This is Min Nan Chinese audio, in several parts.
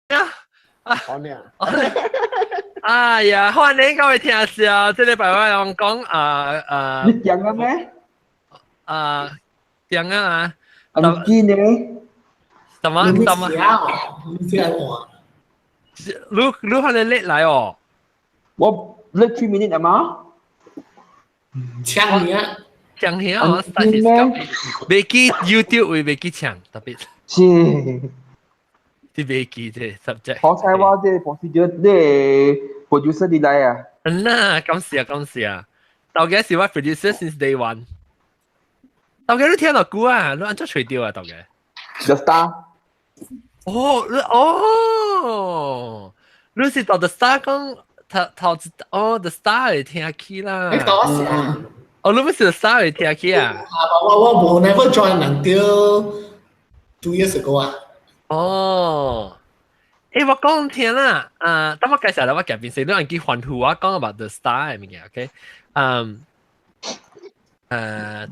啊，好呢。哎呀，歡迎各位聽眾，這禮拜我用講啊啊，你講了咩？啊，講啊。啊，唔見呢？什麼什麼？你聽我。你可能 late 來哦。我 late 3 minutes 啊嘛？搶你啊！搶你啊！我未記 YouTube 會未記搶特別。是。啲未記這 subject。好彩我這 procedure 這 producer 你來啊。嗯呐，感謝啊，感謝啊。大家是我 producer since day one。大家你聽落久啊？你按怎揣著啊？大家。 The Star。哦，你哦，你是到 The Star 講頭頭一哦，The Star 會聽起啦。你講是啊？哦，你不是 The Star 會聽起啊？啊，我無 never join until 2 years ago 啊。哦，欸，我講聽啦，啊，等我介紹啦，我夾邊先，你按記歡呼我講 about The Star 的物件，OK？嗯，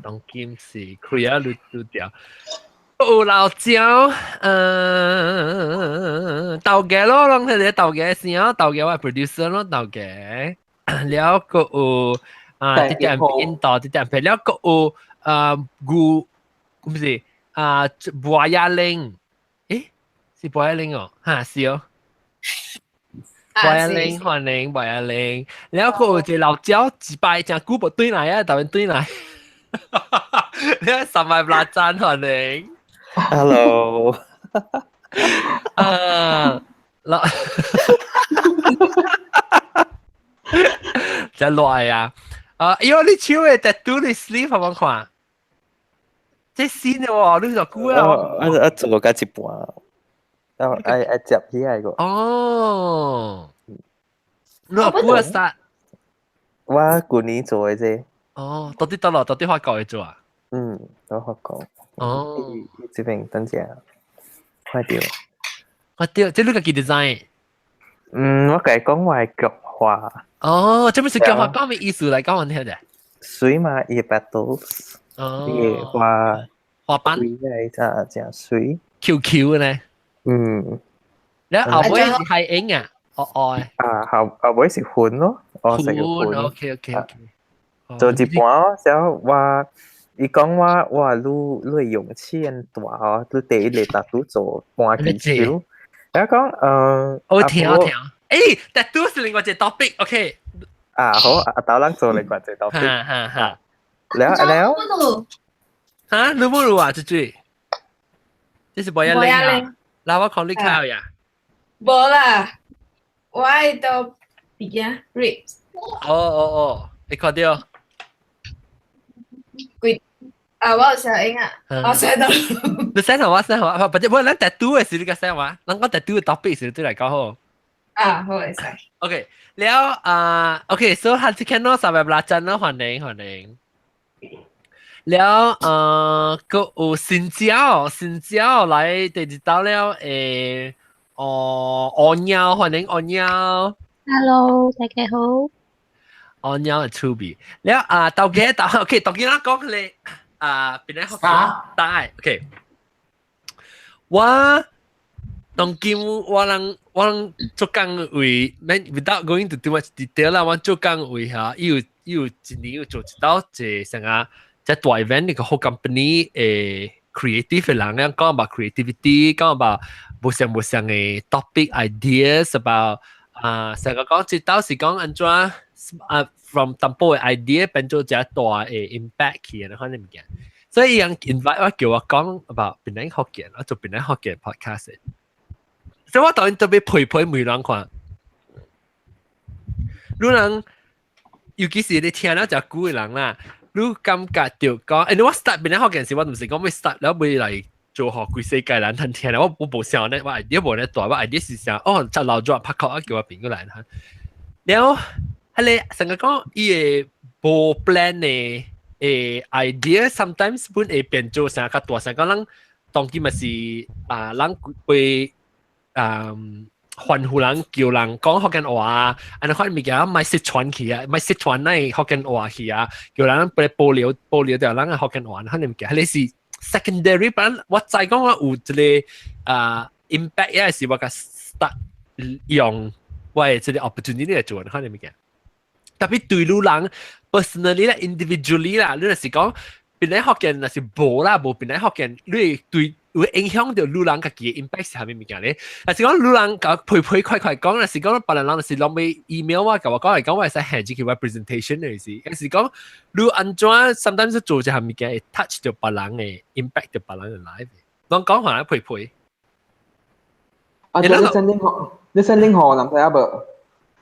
當今是開啊，你拄掉。有老椒，嗯，豆家咯，攏係個豆家先哦，豆家我 producer 咯，豆家，了閣有啊，這點印度，這點片，了閣有啊，牛，毋是啊，博雅玲，欸，是博雅玲哦，哈，是哦。博雅玲，歡迎博雅玲，了閣有一個老椒，一擺誠久無轉來啊，逐擺轉來。你睇十萬八讚歡迎。 Hello。啊，嗱，真熱啊！啊，喲，你手的 tattoo 你 sleeve 好冇看？這新的喎，你就久啊？我我做到一半，啊愛愛接起來個。哦，你偌久啊 start？我舊年做的這。哦，到底得咯？到底法國會做啊？嗯，到法國。哦，這邊等下，快點。快點，這你家己 design？嗯，我共伊講我的菊花。哦，這不是菊花，講咩意思來講我聽者？水嘛，伊 petals。哦。伊個花。花瓣。開來真真水。 Q Q 呢？嗯。你後尾是海鷹啊？哦哦。啊，後後尾是雲咯，哦，是雲。 OK OK OK。做一半，然後我伊講我我愈愈勇氣很大哦，你第一個 tattoo 做半支手，我講我聽我聽，欸，tattoo 是另外一個 topic，OK。啊好，阿豆人做另外一個 topic。哈哈哈。了了。哈，你冇錄啊？這句，這是博一玲啊。嗱，我看你卡呀。無啦，我愛到邊啊？ribs。哦哦哦，你看到？幾啊！我有寫英啊，我寫到。你寫什麼？寫什麼？不，不，咱 tattoo 的是你個寫話，咱講 tattoo 的 topic 是對來講好。啊，好會使。 OK，了啊，OK，所以下次見到三百八讚咯，歡迎歡迎。了閣有新椒，新椒來第二道了，誒，哦，阿喵，歡迎阿喵。 Hello，大家好。阿喵係趣味。了啊，豆家豆，OK，豆家咱講咧啊，邊個學大？OK，我當今我人我人做工為，免 without going to too much detail 啦，我做工為嚇，伊有伊有一年有做一道一個啥個，這大 event 那個好 company 誒 creative 的人咧講 about creativity，講 about 無相無相的 topic ideas about 啊，成個講這道是講按怎啊，from 淡薄的 idea 變做這大的 impact 去的款物件。所以人 invite 我叫我講 about 檳榔福建，我做檳榔福建 podcast。所以我當然特別陪陪每人看。你人尤其是你聽了誠久的人啦，你感覺著講，欸，我 start 檳榔福建時，我毋是講欲 start 了欲來做予規世界人通聽啦，我我無想呢，我 idea 無咧大，我 idea 是想，哦，就老早拍殼啊，叫我朋友來哈。了，彼個成個講伊個無 plan 的誒 idea，sometimes 本會變做啥較大，成個咱當今嘛是啊，人會啊。歡呼人叫人講福建話啊，按呢款物件莫失傳去啊，莫失傳咱福建話去啊，叫人來保留保留著咱的福建話，款物件，彼個是 secondary 版。我知講我有一個啊 impact 也是我較 start 用我的這個 opportunity 來做可能物件。特別對你人 personally 啦，individually 啦，你若是講檳城福建若是無啦，無檳城福建，你會對會影響到你人家己的 impact 是啥物物件咧？若是講你人共配配快快講，若是講別人人是攏欲 email 我，共我講來講，我會使下入去我 presentation 的意思。若是講你按怎 sometimes 做一項物件會 touch 到別人的 impact 到別人的 life。攏講話配配。啊，你 send link 予，你 send link 予人知影無？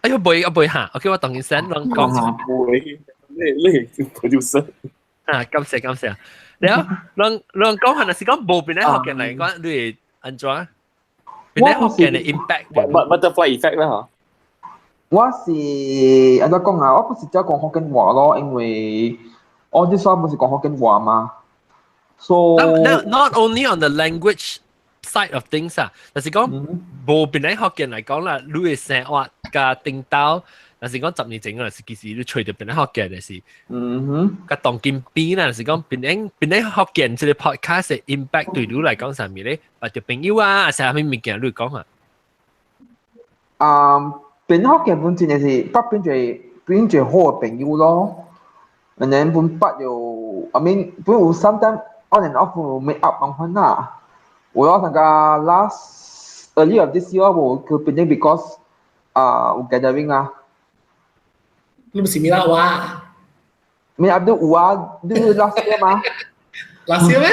哎喲，袂啊袂嚇，OK，我當然 send 攏講。會，你你 producer。啊，感謝感謝。然後，攏攏講話，若是講無檳城福建來講，你會按怎？檳城福建的 impact。 Butterfly effect 啦嗬。我是按怎講啊？我不是只講福建話咯，因為我啲所不是講福建話嘛。So not only on the language side of things 啊，但是講無檳城福建來講啦，你的生活佮頂兜，但是講10年前嗰時，其實你揣著檳城福建的是，佮當今比啦，是講檳城檳城福建這個 podcast 的 impact 對你來講啥物咧？或者朋友啊，啥物物件你講啊？啊，檳城福建本真的是捌變做變做好的朋友咯。And then 本捌有，I mean 本有 sometimes on and off 有 meet up 咁款啦。有咯，那個 last early of this year 我去檳城 because 啊有 gathering 啊。你毋是 meet up 啊？ Meet up 都有啊，你 last year 嘛？last year 咩？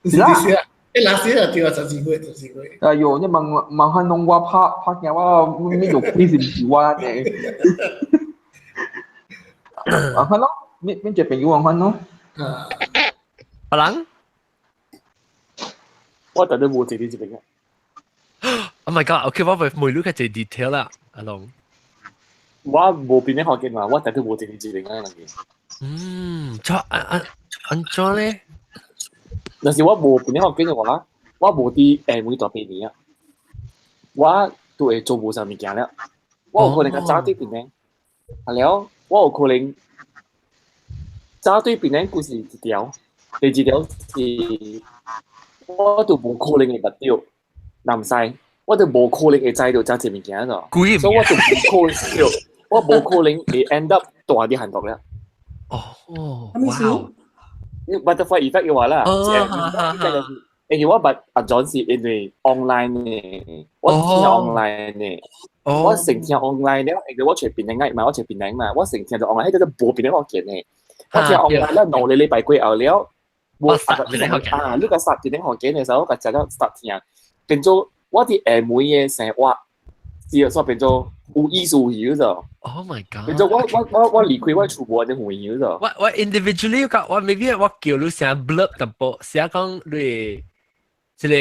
是啦。誒，last year 對啊，12月，12月。哎呦，你問問下弄我拍拍鏡我咩有鬼是毋是我呢？問下咯，邊邊隻朋友問下咯。啊。別人？我特登冇這啲這邊。 Oh my god！OK，我會問你較濟 detail 啦，阿龍。我無檳城福建嘛，我特登無這啲這邊啊，那個。嗯，怎按按按怎咧？若是我無檳城福建的話，我無佇廈門大百年啊，我都會做無啥物件了。我有可能較早對檳城，啊了，我有可能早對檳城，故是一條，第二條是，我都無可能會捌著南西，我都無可能會知著遮濟物件咗，所以我就無可能，我無可能會 end up 蹛佇韓國了。哦，哇！ Butterfly effect 嘅話啦，因為我捌阿 John 是因為 online 呢，我聽 online 呢，我成聽 online 了，因為我揣檳城嘛，我揣檳城嘛，我成聽就 online，彼個無檳城福建呢，我聽 online 了2個禮拜過後了。我啊，你個 start 檳城福建的時候，我就了 start 聽，變做我佇廈門的生活，是煞變做有意思去咗。 Oh my god！變做我離開我厝無就遠咗。我 individually 我 maybe 我叫你寫 blurb 淡薄，寫講你這個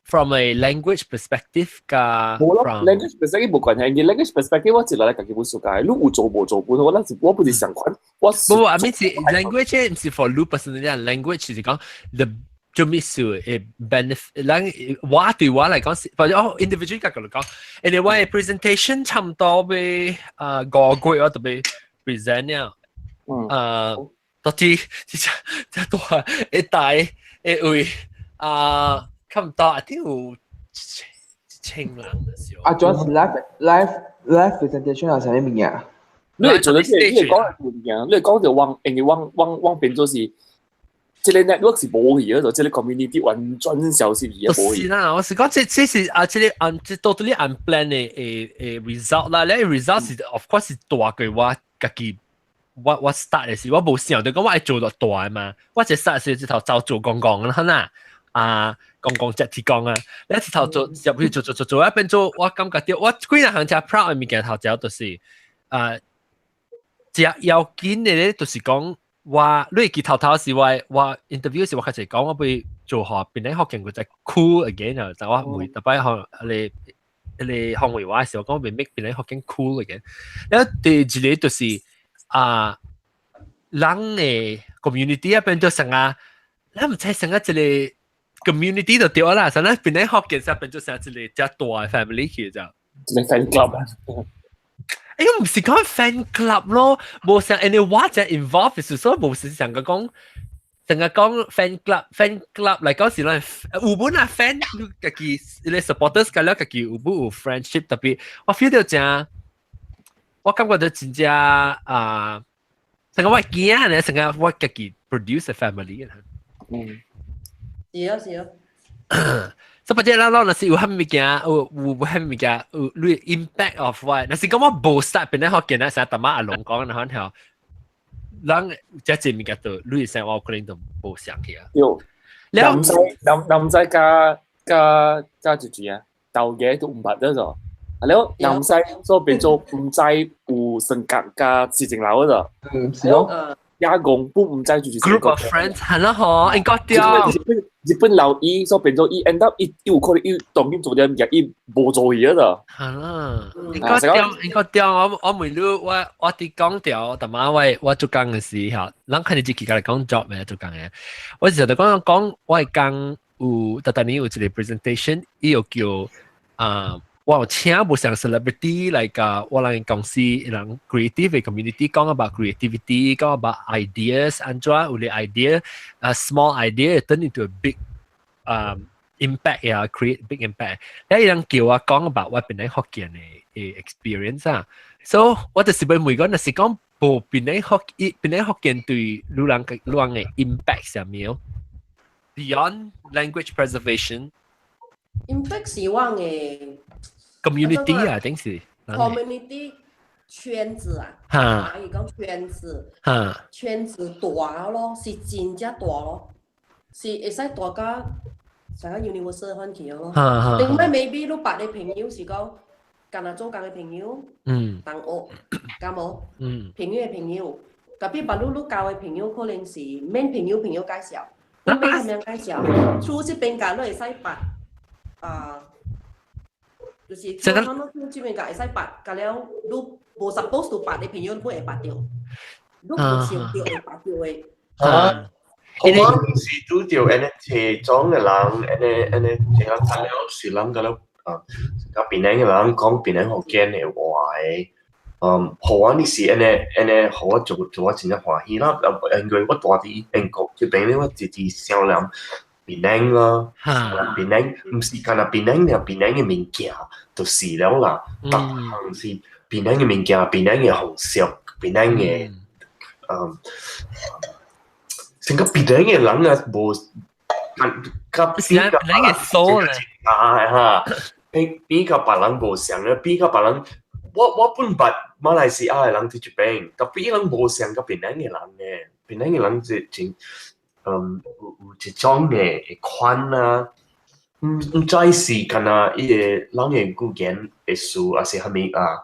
from a language perspective 加無咯，language perspective 無關係，因為 language perspective 我一來家己本暑假，你有做無做本，我咱是我不是相款，我無無，I mean 是 language 毋是 for 你 personally，language 是講 the 做咩事會 benefit，咱我對我來講是，或者哦 individual 角度來講，anyway presentation 差唔多欲啊5個月我就欲 present 了，到底這這大一大一位啊。差唔多，I think 有千人的時候。啊，主要是 live presentation 還是啥物件？你會做得這個，你會講物件，你會講就往，因為往往往變做是，這個 network 是無去的，這個 community 完全消失去啊，無去。是啦，我是講這這是啊，這個 這 totally unplanned 的的 result 啦，你 result 是 of course 是大過我家己。我 start 的時，我無想到講我會做到大嘛，我一 start 時一頭走做公公啦，啦。啊，公公接提供啊，你一頭做入去做做做做，一變做我感覺到我幾若項真 proud 的物件頭一就是啊，只要緊的咧，就是講我你會記頭頭是我我 interview 時我開始講我欲做予檳城福建閣再 cool again 啊，就我每逐擺學你你訪問我的時候，講我欲 make 檳城福建 cool again。然後第二個就是啊，人的 community 啊變做成啊，咱毋知成啊一個 community 就對啦，成啊檳城福建變做成一個遮大的 family 去就。一個 fan club 啊。哎，毋是講 fan club 咯，無像因為我真 involved，所以無是想個講成日講 fan club，fan club 嚟講是咱有本啊 fan 你家己你 supporters 個了家己有本有 friendship，特別我 feel 到真，我感覺到真正啊，成個我驚咧，成個我家己 produce a family 啊。是啊是啊。所以咱咱若是有啥物件，有啥物件，有你 impact of what？若是講我無 start 變咧福建啊，成日淡仔阿龍講那款條，人這濟物件都你生活可能都無想起啊。有，男仔男男仔加加加住住啊，豆嘅都唔捌得咗。啊了，男仔做變做唔知有性格加事情樓咗。嗯，是咯。亞公不唔知就是 group of friends 係啦嗬，應該對。日本老伊所變做伊 end up 伊有可能伊當今做點嘢，伊無做嘢啦。係啦，應該對，應該對。我問你，我佇講掉，淡仔我做工嘅時候，人肯定自己來講 job 嘅做工嘅。我就講講我係講有，特特年有一個 presentation，伊又叫啊。我有請無像 celebrity 來甲我人公司人 creative community 講 about creativity，講 about ideas，按怎有啲 idea，啊 small idea turn into a big impact 呀，create big impact。你人叫我講 about 我檳城福建的 experience 啊，so 我就是欲問講，若是講無檳城福建對汝人的 impact 啥物？Beyond language preservation。 impact 是我的 community 啊，定是 community 圈子啊，可以講圈子，圈子大咯，是真正大咯，是會使大甲成個 universal 款去咯。另外 maybe 你別的朋友是講，干焦做工的朋友，同學，敢無？朋友的朋友，特別別你交的朋友可能是免朋友朋友介紹，你免咁樣介紹，出這邊間你會使捌啊。就是聽講你這邊個會使捌，甲了你無 suppose to 捌的朋友，你會捌著，你無想著會捌著的。啊，我是拄著按呢這種的人，按呢按呢這個材料是人甲了啊，佮檳城的人講檳城福建的話的，予我你是按呢按呢，予我做做我真正歡喜啦。因為我住佇英國這邊咧，我直直想念檳城啦，檳城毋是干焦檳城爾，檳城的物件就是了啦，逐項是檳城的物件，檳城的風俗，檳城的，成個檳城的人啊，無，佮比檳城的數咧，啊哈，比較別人無相咧，比較別人，我本捌馬來西亞的人佇這邊，特別伊人無相佮檳城的人咧，檳城的人是真。有一種的款啊，毋知是干焦伊個人的語言的事，還是啥物啊？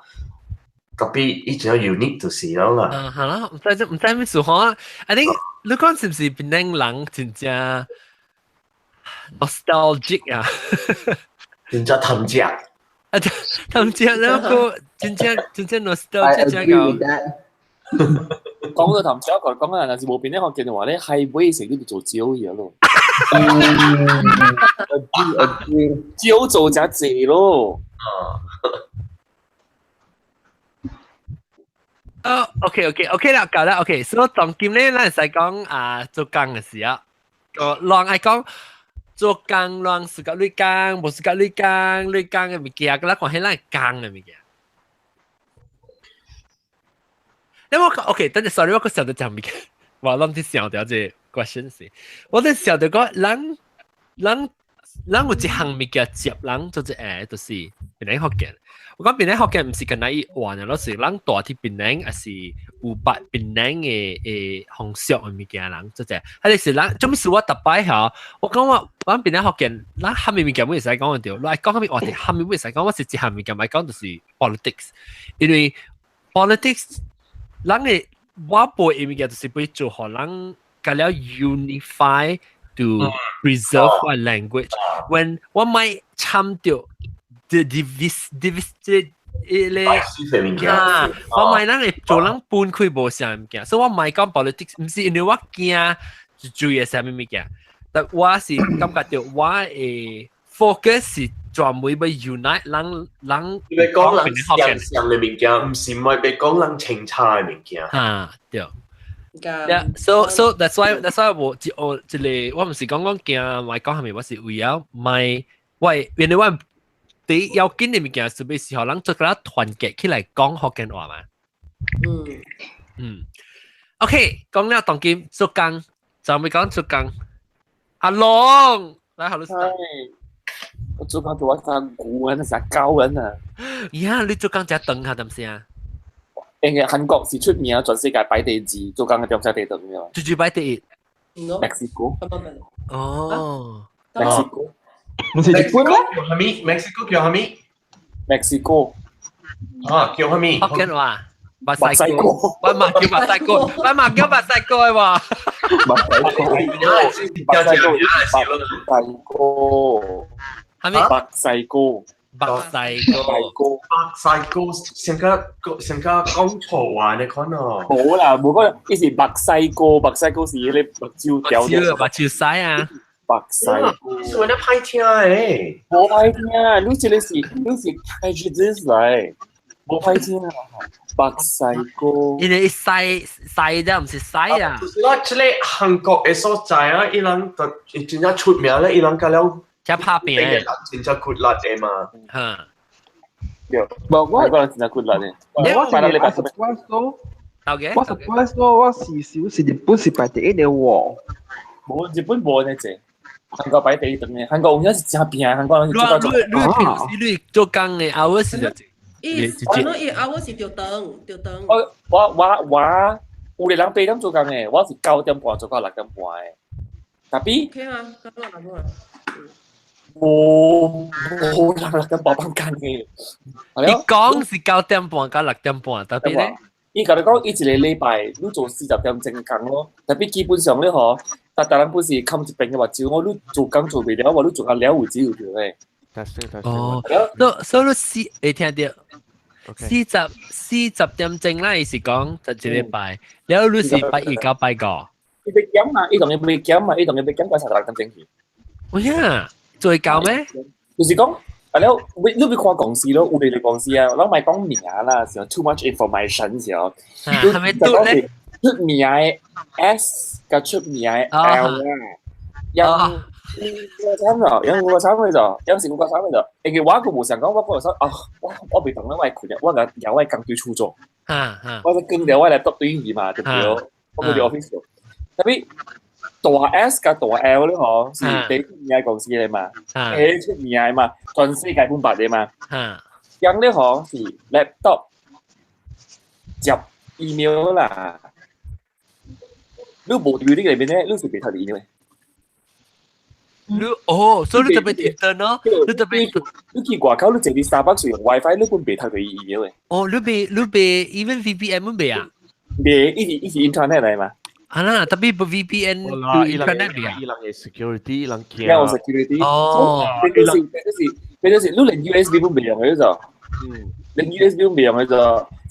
特別伊真 unique 就是了啦。啊，好啦，毋知咩事吼。I think 你講是毋是檳城人真正 nostalgic 啊？真正貪食。啊，貪食了個真正真正 nostalgic 真個。講到頭先一個講啊，若是無檳城福建的話咧，係尾成日做少嘢咯。 agree。少做真濟咯。哦，OK 啦，夠啦，OK。所以當今咧，咱會使講啊，做工的時候，個人愛講做工，人是甲你工，無是甲你工，你工的物件，咱講彼咱工的物件。你我 OK，等陣，sorry，我閣想著講物件，我攏佇想著這個 question 是，我佇想著講，人有一項物件接人做一個，就是檳城福建。我講檳城福建毋是干焦伊話爾，咯是人住佇檳城，抑是有捌檳城的風俗的物件人做者，還是人做物事我逐擺吼，我講我檳城福建，咱啥物物件會使講得著，你愛講啥物話題，啥物會使講，我是一項物件愛講就是 politics，因為 politics 人的我背的物件就是欲做予人共了 unify to preserve 我 language。When 我莫參著 the divis divis 這個啊，我莫人會做人分開無啥物件，所以我莫講 politics，毋是因為我驚注意啥物物件，但我是感覺著我的 focus 是專門欲 unite 人人。你欲講人相像的物件，毋是莫欲講人清楚的物件。啊，對。Yeah, so that's why 我這個我毋是講講驚莫講啥物，我是為了莫我原來我第要緊的物件是欲是予人做個團結起來講福建話嘛。嗯。OK，講了當今做工，就欲講做工。阿龍，來好了。我做工做我三古啊，那啥高人啊。呀，你做工遮長下，是毋是啊？因為韓國是出名全世界排第二，做工嘅點才第長嘅。最最排第一。墨西哥。哦。墨西哥。唔是日本咩？叫啥物？墨西哥叫啥物？墨西哥。啊，叫啥物？福建話。墨西哥。我嘛叫墨西哥，我嘛叫墨西哥的喎。墨西哥。墨西哥。墨西哥。係咪？墨西哥。墨西哥。墨西哥，成個成個講錯話你看哦。冇啦，冇講，伊是墨西哥，墨西哥是彼個目睭條條。目睭屎啊！墨西哥。是為了歹聽誒。無歹聽，你這個是你是 prejudice 來，無歹聽啊。墨西哥。因為西西啫，毋是西啊。就是啦，這個韓國的所在啊，伊人就真正出名咧，伊人甲了。遮拍拚，真正骨力的嘛。嚇。對，無我講真正骨力的。我是 surprise 咯。我 surprise 咯，我是小是日本是排第一的喎。無日本無呢隻，韓國排第一等的。韓國有影是真拚，韓國人是做你你平時你做工的 hour 是就伊，我講伊 hour 是著長，著長。我我我我有個人8點做工的，我是9點半做到6點半的。Tapi OK 啊，九點半。無無人6點半放工的。你講是9點半到6點半，tapi 咧？伊共你講，伊一個禮拜你做40點鐘工咯，tapi 基本上咧嗬，逐逐人本是冚一邊的目睭，我你做工做袂了，我你做到了為止就對。哦，所以你四會聽著，40點鐘啦，伊是講就一禮拜，了你是拜一到拜五。伊欲減嘛，伊當然欲減嘛，伊當然欲減到36點鐘去。哎呀，做會到咩？就是講，啊了，你你欲看公司咯，有個公司啊，咱莫講名啦，是 too much information 是哦。係咪拄咧？出名的 S 佮出名的 L 啊，有五個慘咯，有五個慘嘅就，有時五個慘嘅就，因為我閣無想講，我閣想啊，我我袂當啦，我困我共搖我工對厝做，我就跟著我來讀對去嘛，對不對？我去 office 做，tapi 大 S 佮大 L 咧嗬，是第出名的公司的嘛，第出名的嘛，全世界本捌的嘛。樣咧嗬是 laptop 接 email 啦，你無佇你內面咧，你是袂讀 email 的。你哦，所以你特別電咯，你特別你去外口，你坐佇 Starbucks 用 WiFi，你本袂讀到 email 的。哦，你袂你袂 even VPN 本袂啊？袂，伊是伊是 internet 來嘛。啊啦，tapi 無 VPN 對 internet 袂啊？伊人的 security，伊人驚。有 security。哦。變就是變就是變就是，你連 USB 本袂用的就。連 USB 本袂用的就，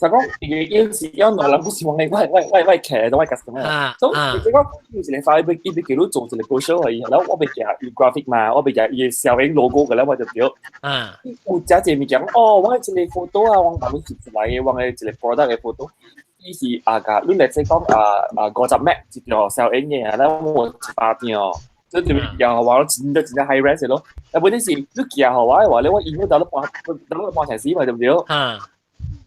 就講伊有時有兩人不是往你我我我我騎到我 customer。所以就講有一個發伊伊欲叫你做一個 brochure 而已，然後我欲寄伊 graphic 嘛，我欲寄伊的小影 logo 個咧，我就對。有遮濟物件，哦，我一個 photo 啊，我幫你翕出來的，我的一個 product 的 photo。伊是啊，甲你來說講啊啊50 meg 一張小影的，然後我100張，這就又話真正真正 high res 咯。啊，問題是你寄予我的話咧，我 email 到你半到你半成死嘛，對毋對？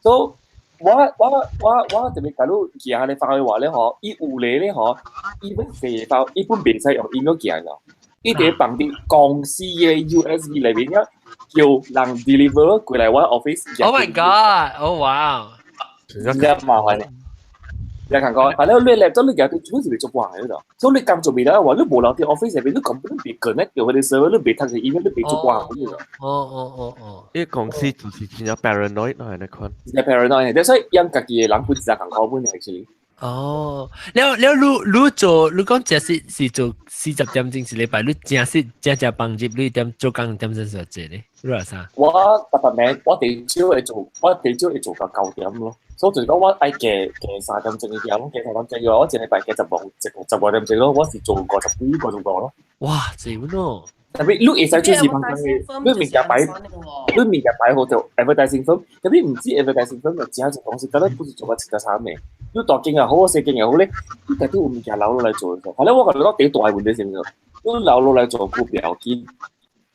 所以我我我我特別假如寄下你發的話咧，嗬，伊有咧咧嗬，伊本寄發，伊本袂使用 email 寄咯，伊得放佇公司的 USB 內面，叫人 deliver 過來我 office。 Oh my god! Oh wow! 真正麻煩的。你看講，反正你來做你家對做是袂做半個度，所以你工做袂了話，你無人佇 office 內面，你根本袂 connect 到彼個 server，你袂讀個 email，你袂做半個度。哦哦哦哦。呢個公司就是真正 paranoid 咯，你看。真正 paranoid，所以養家己的人本真艱苦本 actually。哦，了了，你你做，你講這是是做40點鐘一禮拜，你正式正正幫入，你點做工點鐘做咧？你話啥？我特別名，我地少會做，我地少會做到9點咯。所以就是講我愛加加3點鐘一點，加3點鐘嘅話，我一禮拜加15、15點鐘咯。我是做50幾、55咯。哇，濟咯！ Tapi 你會使準時放工嘅，你物件擺，你物件擺好做 advertising firm，tapi 毋止 advertising firm，就真濟公司，敢若不是做個七十三嘅，你大間又好，細間又好咧，你家己有物件留落來做。反正我共你講，第一大問題是啥物？你留落來做股票緊。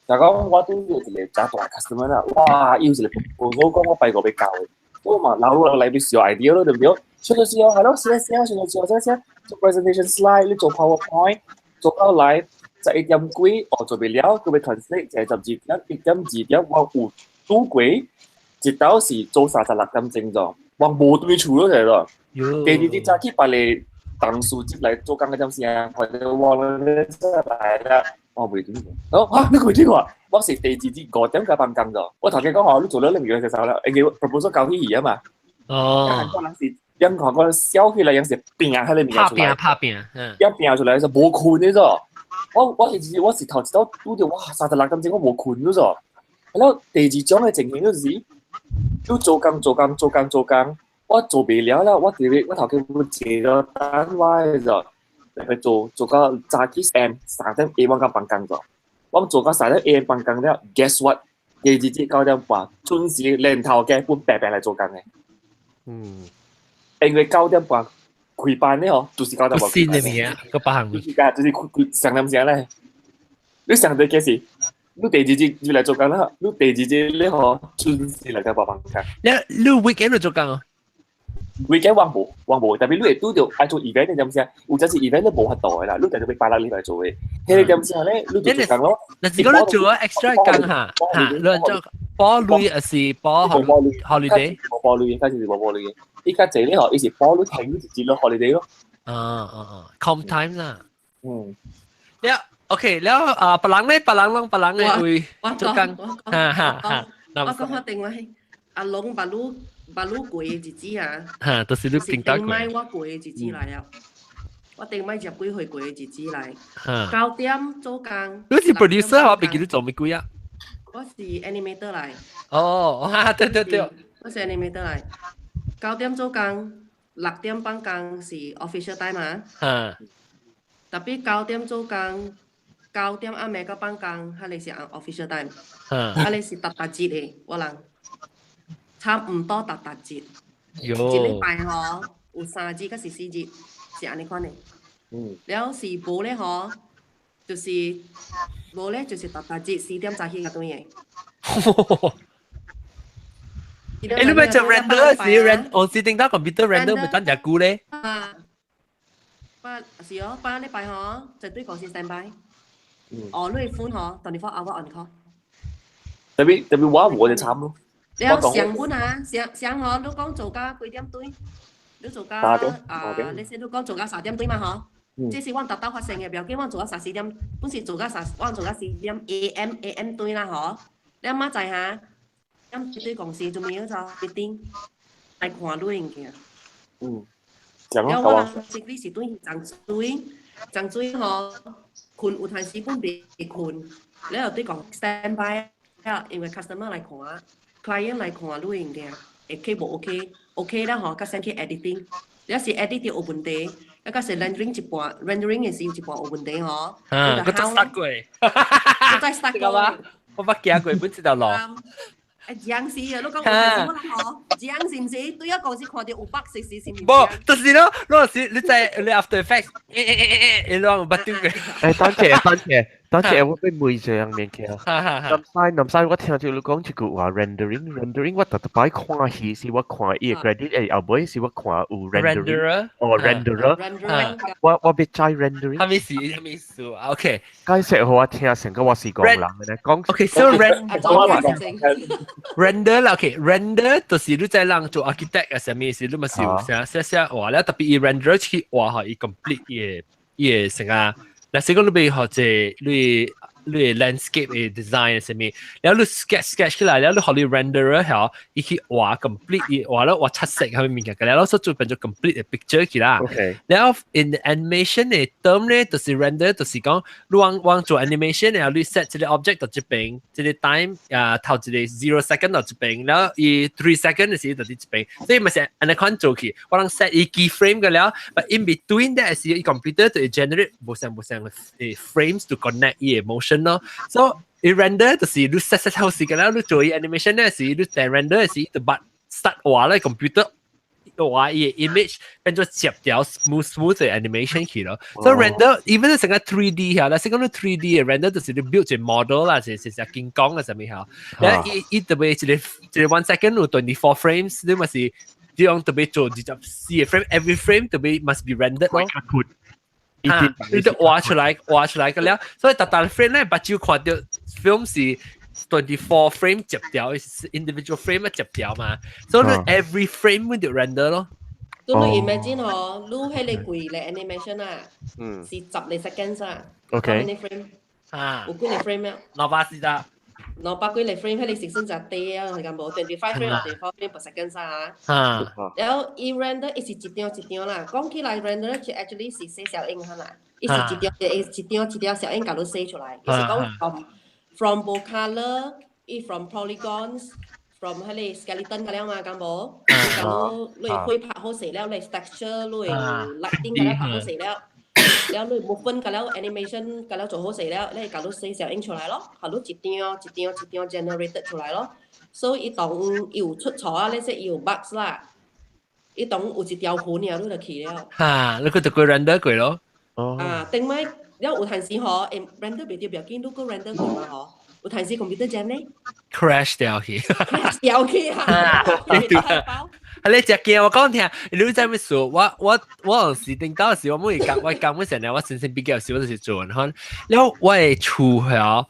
就講我拄著一個誠大 customer 啦，哇！伊有一個 proposal 講我拜五欲交的，我嘛留落來欲燒 idea 咯，對毋對？出咗時候係咯，寫寫寫寫寫寫，做 presentation slide，你做 PowerPoint，做到來11點幾，哦做袂了，閣欲 translate，就係12點，1點2點，我有拄過一道是做36點鐘咗，我無對厝咯，係咯。第二日早起別個同事接來做工嗰陣時啊，或者我咧來啦。我袂聽過，哦嚇，你袂聽過？我是第二日5點才放工咗。我頭家講吼，你做了2個月就走了，因為 proposal 交起去啊嘛。韓國人是，因韓國人笑起來，樣是拼彼个物件出來。拍拼拍拼，嗯。一拼出來是無睏的咗。我是頭一道拄著哇36點鐘我無睏咗咗。然後第二種的情形就是，你做工做工做工做工，我做袂了啦，我佇咧我頭家要坐咗等我的咗。去做做到早起 M 3點 A 我敢放工咗，我做到3點 AM 放工了，guess what？第二日9點半準時連頭家本白白來做工的。因為九點半開班的吼，就是九點半。新的物件，個別項。就是就是開上點聲咧。你上對幾時？你第二日就來做工啦，你第二日你吼準時來到半放工。你 weekend 做工哦？ weekend 我無，我無，特別你會拄著愛做 event 的點聲，有陣時 event 都無法度的啦，你就欲拜六禮拜做的。彼個點聲咧，你就做工咯。嗱，如果你做 extra 工嚇嚇，你做保鐳還是保 holiday？無保鐳，開始是無保鐳。伊較濟咧吼，伊是保鐳停一日咯 holiday 咯。啊啊啊，comp time 啦。了，OK，了啊，別人咧，別人攏別人咧會做工，哈哈哈。我講我電話，阿龍捌汝捌汝過的日子啊，嚇，就是你頂頂擺我過的日子來了。我頂擺十幾歲過的日子來，9點做工。你是 producer 我袂記得做乜鬼啊？我是 animator 來。哦，哈，對對對。我是 animator 來，九點做工，6點放工是 official time 啊。特別九點做工，9點暗暝到放工，彼個是按 official time。彼個是逐逐日的，我人。差毋多逐逐日。一禮拜吼有3日抑是4日，是按呢款的。了是無咧吼，就是無咧，就是逐逐日4點早起才轉的。欸，你欲做 render 是 render，我是頂到 computer render 欲等誠久咧。啊，拜是哦，拜禮拜吼，絕對公司 stand by。哦，你 phone 吼，24 hour on call。特別特別我無就慘咯。了上本啊，上上吼，你講做到幾點轉？你做到啊？你先你講做到3點轉嘛吼？這是阮逐晝發生的，不要緊，阮做到三四點，本是做到三，阮做到四點 AM AM 轉啦吼。你明仔哈？咁對公司做咩做 meeting 來看你物件。了我人是你是對欉水，欉水吼，睏有陣時本袂睏，你又對講 stand by 啊，因為 customer 來看，client 來看你物件，會 OK 無 OK？OK 啦吼，佮 send 去 editing，你是 edit 有問題，一個是 rendering 一半，rendering 的時有一半有問題吼。啊，我再 start 過。我再 start 過。我捌行過本這條路。欸，這樣是啊，你講有什麼啦吼？這樣是毋是？對啊，公司看著有 bug 是是是毋是？無，就是咯，嗰陣時你在你 After Effects，欸欸欸欸，你攏捌丟過。欸，等者，等者，等者，我欲問一樣物件。南西南西，我聽著你講一句話，rendering，rendering，我逐逐擺看戲是我看伊个 credit，欸，後尾是我看有 rendering，哦，renderer，我欲知 rendering。啥物事？啥物意思？OK。解釋予我聽，成個我是戇人咧講。 OK，so render 啦，OK，render 就是你在人做 architect 啊，啥物事，你嘛是有寫寫寫畫咧，特別伊 render 去畫吼，伊 complete 伊个伊个成啊。若是講你欲學這你你 landscape 的 design 啥物，然後你 sketch sketch 起來，然後你予你 renderer 吼，伊去畫 complete 伊畫了畫七色啥物物件，然後所做變做 complete 的 picture 起啦。 然後 in animation 的 term 咧，就是 render，就是講你往往做 animation，然後你 set 這個 object 到這邊，這個 time 啊頭一個 0 second 到這邊，然後伊 3 second 的時就佇這邊，所以嘛是按呢款做去，我人 set 伊 keyframe 個了，but in between that 是伊 computer 就會 generate 無相無相的 frames to connect 伊的 motion 咯。So 伊 render 就是你 set set 好時間了，你做伊 animation 咧是你訂 render 時就捌 start 畫咧 computer 畫伊 image 變做接掉 smooth smooth 嘅 animation 去咯。所以 render even 係成個 3D 嚇，但係講 3D 嘅 render 就是你 build 一個 model 啦，是是金剛嘅啥物嚇。然後伊伊特別一個一個 1 second 有 24 frames，你咪是這樣特別做24個 frame，every frame 特別 must be rendered 咯。啊，你就畫出來畫出來個了，所以逐逐 frame 咧，目睭看到 film 是 24 frame 接掉，是 individual frame 接掉嘛，所以你 every frame 就 render 咯。都你 imagine 嗬，你迄個櫃咧 animation 啊，是10個 seconds 啊。 OK。 How many frame？啊。有幾個 frame 啊？240啦。200幾個 frame，迄個時陣就低啊，係咁無25 frame 24 frame per second 啊。啊。然後伊 render 伊是一張一張啦，講起來 render 是 actually 是寫小影啦，伊是一張一一張一張小影共你寫出來，伊是講 from 無 color，伊 from polygons。from 迄個 skeleton 個了嘛，敢無？共你你會拍好勢了，你 texture 你 lighting 個了拍好勢了，了你 movement 個了 animation 個了做好勢了，你共你寫小影出來咯，予你一張一張一張 generated 出來咯。所以伊當伊有出錯啊，你說伊有 bugs 啦，伊當有一條痕爾，你就去了。哈，你佢就過 render 過咯。哦。啊，頂擺了有陣時嗬，render 袂著不要緊，你閣 render 過嘛嗬。有陣時 computer jam 咧，crash 掉去，crash 掉去啊！對啊，你食驚我講聽，你知咩事？我我我時頂到時，我每講我講每成日我先生比較時，我就是做人可，了我的厝遐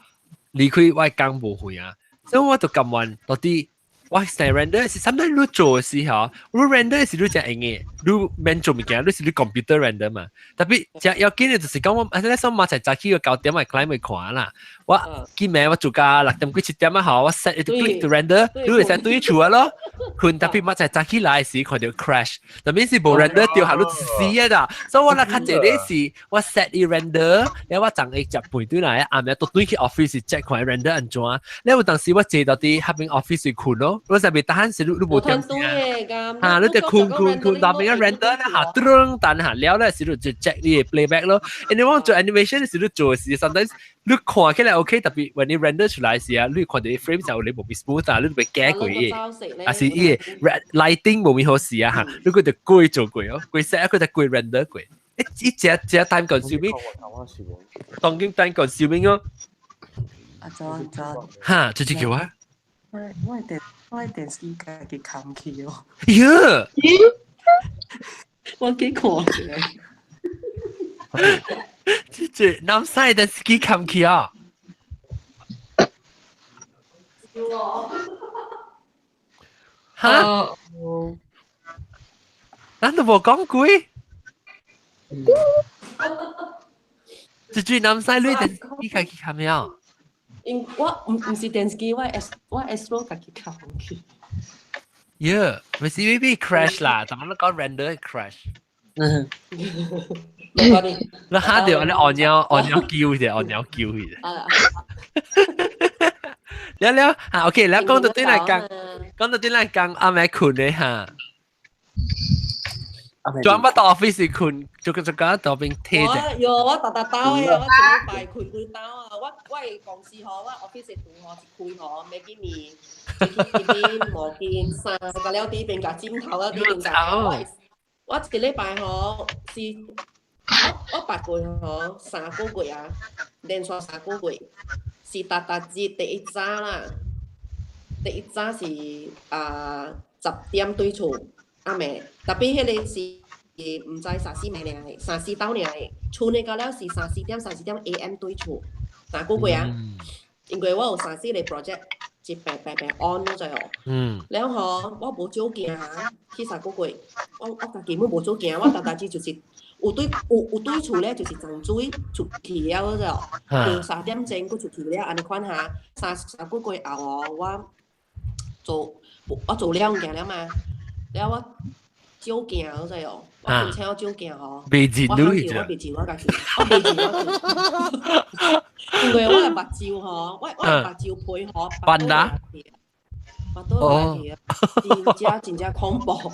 離開我的工無遠啊，所以我就甘願到底。我成 render 是 sometimes 你做的時候，你 render 是你真用的，你免做物件，你是你 computer render 嘛。特別真要緊的就是講我，啊，你上馬才早起個9點咪 client 會看啦。我今暝我做到6點幾7點啊，好，我 set 一 click to render，你會使對厝啊咯。困特別馬才早起來時看到 crash，特別是無 render 掉下你死啊啦。所以我那較濟咧是，我 set 伊 render，然後我昨下食飯對來，暗暝都轉去 office check 看 render 按怎。然後有當時我坐到佇彼邊 office 困咯。我就未得閒時，你你無點啊，你就困困困，到邊個 render 咧下噔等下了咧，時你就 check 你嘅 playback 咯。因為我做 animation 時你做時，sometimes 你看起來 OK，特別 when 你 render 出來時啊，你看到啲 frame 就你無變 smooth 啊，你會驚過伊，啊是伊個 lighting 無變好勢啊嚇，你佢就過做過哦，過 set 佢就過 render 過，一一隻隻 time consuming，當今 time consuming 哦。阿 John John，哈，這隻叫啊？我電視家己冚去哦。喲！我幾看起來。這隻南西電視機冚去啊！哈？咱都無講過。這隻南西你電視機家己冚了？因我毋毋是電視機，我 S 我 Astro 家己冚去。 Yeah，咪是 maybe crash 啦，咱們都講 render crash。嗯。你嚇到你按鳥按鳥叫嘅，按鳥叫嘅。了了嚇，OK，你講到對來講，講到對來講，阿妹困咧嚇。專乜到 office 困，做個做個到邊聽啫。喲，我逐逐兜的，我一禮拜困幾兜啊！我我的公司吼，我 office 厝吼一開吼，每幾年一去邊毛巾衫，甲了佇邊共枕頭啊，佇邊共。我我一禮拜吼是，我我捌過吼3個月啊，連續三個月，是逐逐日第一早啦，第一早是啊10點對厝。暗暝，特別彼個是毋知三四暝爾，三四晝爾，厝內到了是三四點、三四點 AM 對厝，三個月啊，因為我有三四個 project 一白白白 on 咗哦。了吼，我無照鏡啊，去三個月，我我家己本無照鏡，我逐逐日就是有對有有對厝咧，就是沖水出去了咗哦，就3點鐘閣出去了，按呢款哈，三三個月後哦，我做我做了物件了嘛。了我照鏡嗰陣哦，我平常照鏡吼，未認我我未認我家己，我未認我家己，因為我的目睭吼，我我的目睭皮吼，笨啊，腹肚落去啊，真正真正恐怖。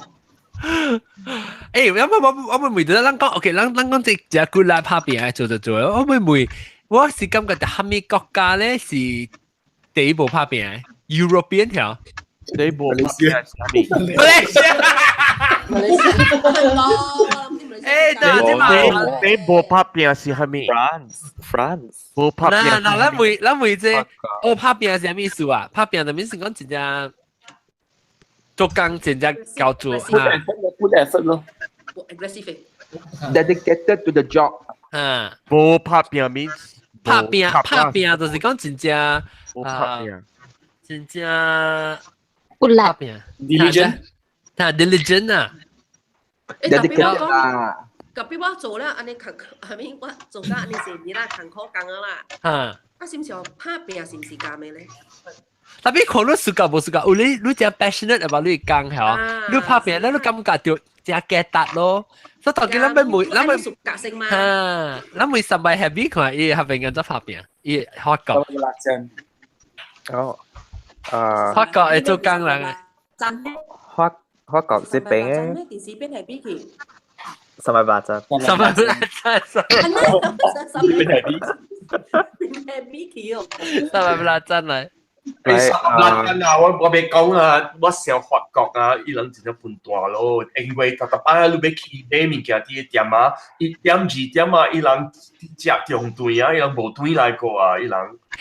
欸，我我我問到咱講，OK，咱咱講這隻骨力拍拼做做做，我問問，我是感覺佇蝦米國家咧是第一步拍拼，European 條。第一步拍拼係啥物？馬來西亞。馬來西亞係咯，我諗啲馬來西亞。誒，但係嘛？你無拍拼是蝦米？France，France。無拍拼。嗱嗱，咱問這，哦，拍拼是啥物意思啊？拍拼就意思講真正做工真正交做嚇。Put effort 咯。 Aggressive。 Dedicated to the job。啊。無拍拼 means 拍拼拍拼就是講真正無拍拼，真正骨力。拍拼。 Diligent。啊，diligent 啊。誒，特別我講，特別我做了按呢艱苦，係咪我做到按呢四年啦，艱苦工啊啦。啊，是毋是拍拼是毋是共的咧？特別看你暑假無暑假，有你真 passionate about 你工係你拍拼，你感覺到真價值咯。所以當佢咱欲問，咱欲屬格性嘛。哈，咱問三擺 happy 看伊合邊個做拍拼，伊法國。哦，啊。法國會做工人。法國這邊嘅。電視邊係邊去？十萬八針。 18針。邊係邊？邊係邊去哦？18針嚟。你十八針啊！我欲講啊，我想法國啊，伊人真正笨蛋咯，因為逐逐擺你欲去買物件佇個店啊，1點2點啊，伊人食中頓啊，伊人無轉來過啊，伊人。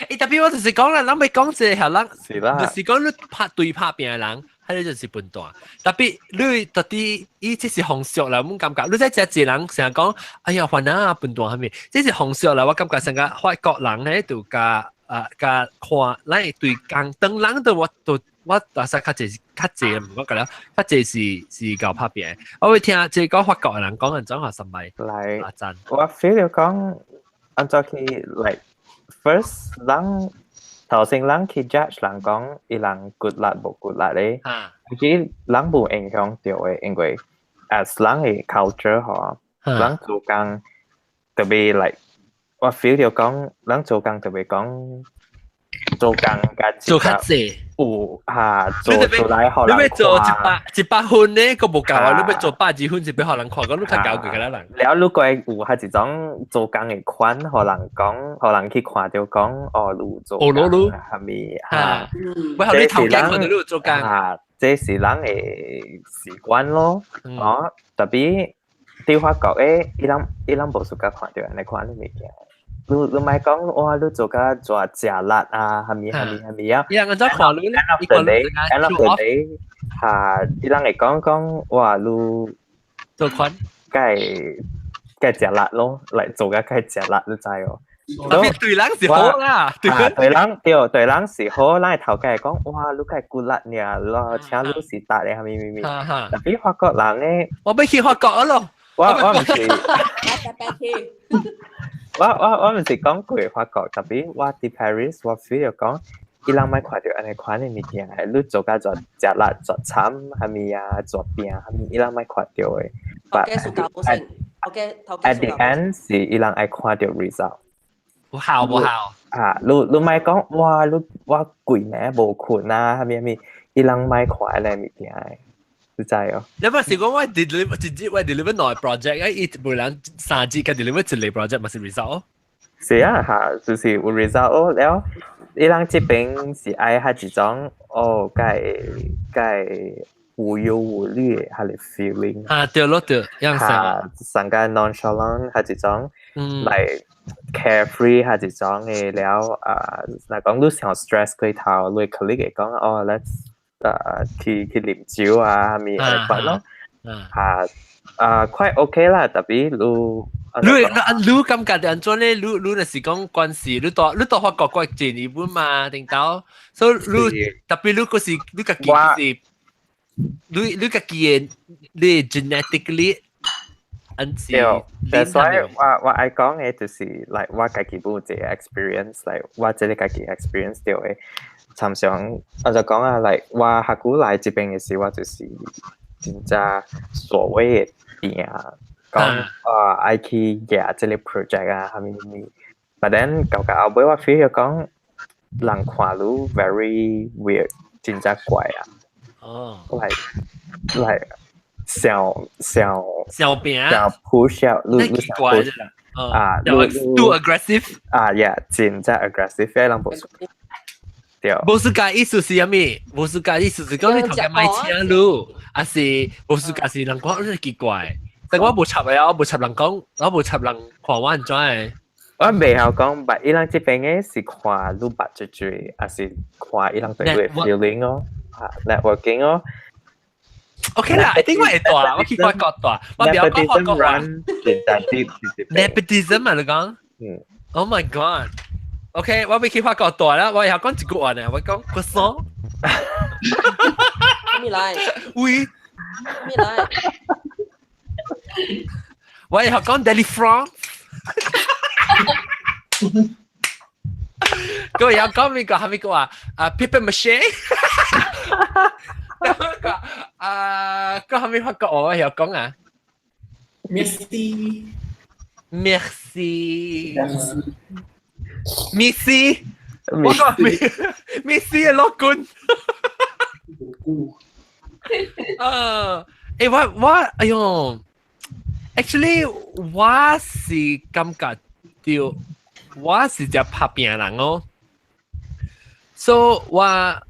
欸，特別我就是講啦，咱欲講這個人，是啦，就是講你拍對拍拼的人，彼個就是笨蛋。特別你到底伊這是風俗啦，阮感覺你在食一個人成日講，哎呀，煩啊笨蛋啥物，這是風俗啦，我感覺成個法國人咧就共啊共看，咱會對工當人都我都我大細較濟較濟，毋講個了，較濟是𠢕拍拼。我會聽這個法國的人講按怎話三擺來，阿贊。我 feel 講按怎去 like first 人頭先人去 judge 人講伊人骨力無骨力咧，其實人無影響著的，因為 as 人的 culture 吼，人做工特別 like 我 feel 著講人做工特別講做工較做較濟，有哈做做來予人你欲做100分呢，閣無夠啊！你欲做120分是欲予人看，講你較𠢕過其他人。了，你閣有較一種做工的款，予人講，予人去看著講，哦，你有做哦，攞你啥物哈？我予你頭家看著你有做工。哈，這是人的習慣咯。哦，特別佇法國的，伊人無 suka 看著按呢款的物件。你莫講哇，你做甲偌食力啊，啥物啥物啥物啊？伊人按怎看你咧？ End of the day，end of the day，哈，伊人會講講哇，你做款，該該食力咯，來做甲該食力，你知哦？特別對人是好啦，對人對對人是好，咱頭家會講哇，你較骨力爾咯，請你是達的啥物物物。特別法國人咧，我欲去法國啊咯。我毋是。我毋是講過法國，特別我佇 Paris，我 feel 講，伊人莫看著按呢款的物件，你做甲偌食力、偌慘，啥物啊，偌拼，啥物，伊人莫看著的。 But at the end 是伊人愛看著 result。有效無效？啊，你莫講哇，你我規暝無睏啊，啥物啥物，伊人莫看彼個物件的，你知哦？你毋是講我 deliver 一日我 deliver 兩個 project，啊，伊每人3日佮 deliver 一個 project，嘛是 result。是啊，哈，就是有 result 了。伊人這邊是愛較一種哦，該該無憂無慮的彼個 feeling。啊，對咯對，樣哈，上個 nonchalant 較一種，like carefree 較一種的了啊，若講你想 stress 過頭，你 colleague 會講哦，let's 啊去啉酒啊，啥物按呢款咯，哈啊，quite OK 啦，特別你。你感覺按怎咧？你若是講關係，你蹛法國國進日本嘛，頂頭，所以你特別你閣是你家己是，你家己的你 genetically 按是。對，that's why 我愛講的就是 like 我家己有這個 experience，like 我這個家己 experience 著的，參像我就講啊，like 我較久來這邊的時，我就是真正所謂的拼。講啊愛去夾這個 project 啊，啥物啥物，but then 到到後尾我 feel 講人看你 very weird，真正怪啊。like 想想小拼想 push out，你奇怪啊，too aggressive 啊，yeah，真正 aggressive，人無對。無時間意思是啥物？無時間意思是講你頭家莫請你，還是無時間是人講你奇怪？但我無插啊，我無插人講，我無插人看我按怎的。我袂曉講，但伊人這邊的是看你捌最濟，還是看伊人對你的 feeling 哦，啊，networking 哦。 OK 啦，I think 我會大，我去法國大，我不要講法國話。Nepotism 啊，你講？嗯。 Oh my God！OK，我欲去法國大啦，我會曉講一句話呢，我講 croissant。咩來？喂。咩來？我會曉講 Délifrance。各位要講咩個？係咪個啊？啊，papier mâché。啊，個係咪法國我有講啊？Merci。 Merci。 Merci。我講 Merci 係樂觀。啊，欸，我哎喲，actually 我是感覺到我是隻拍拚人哦，so 我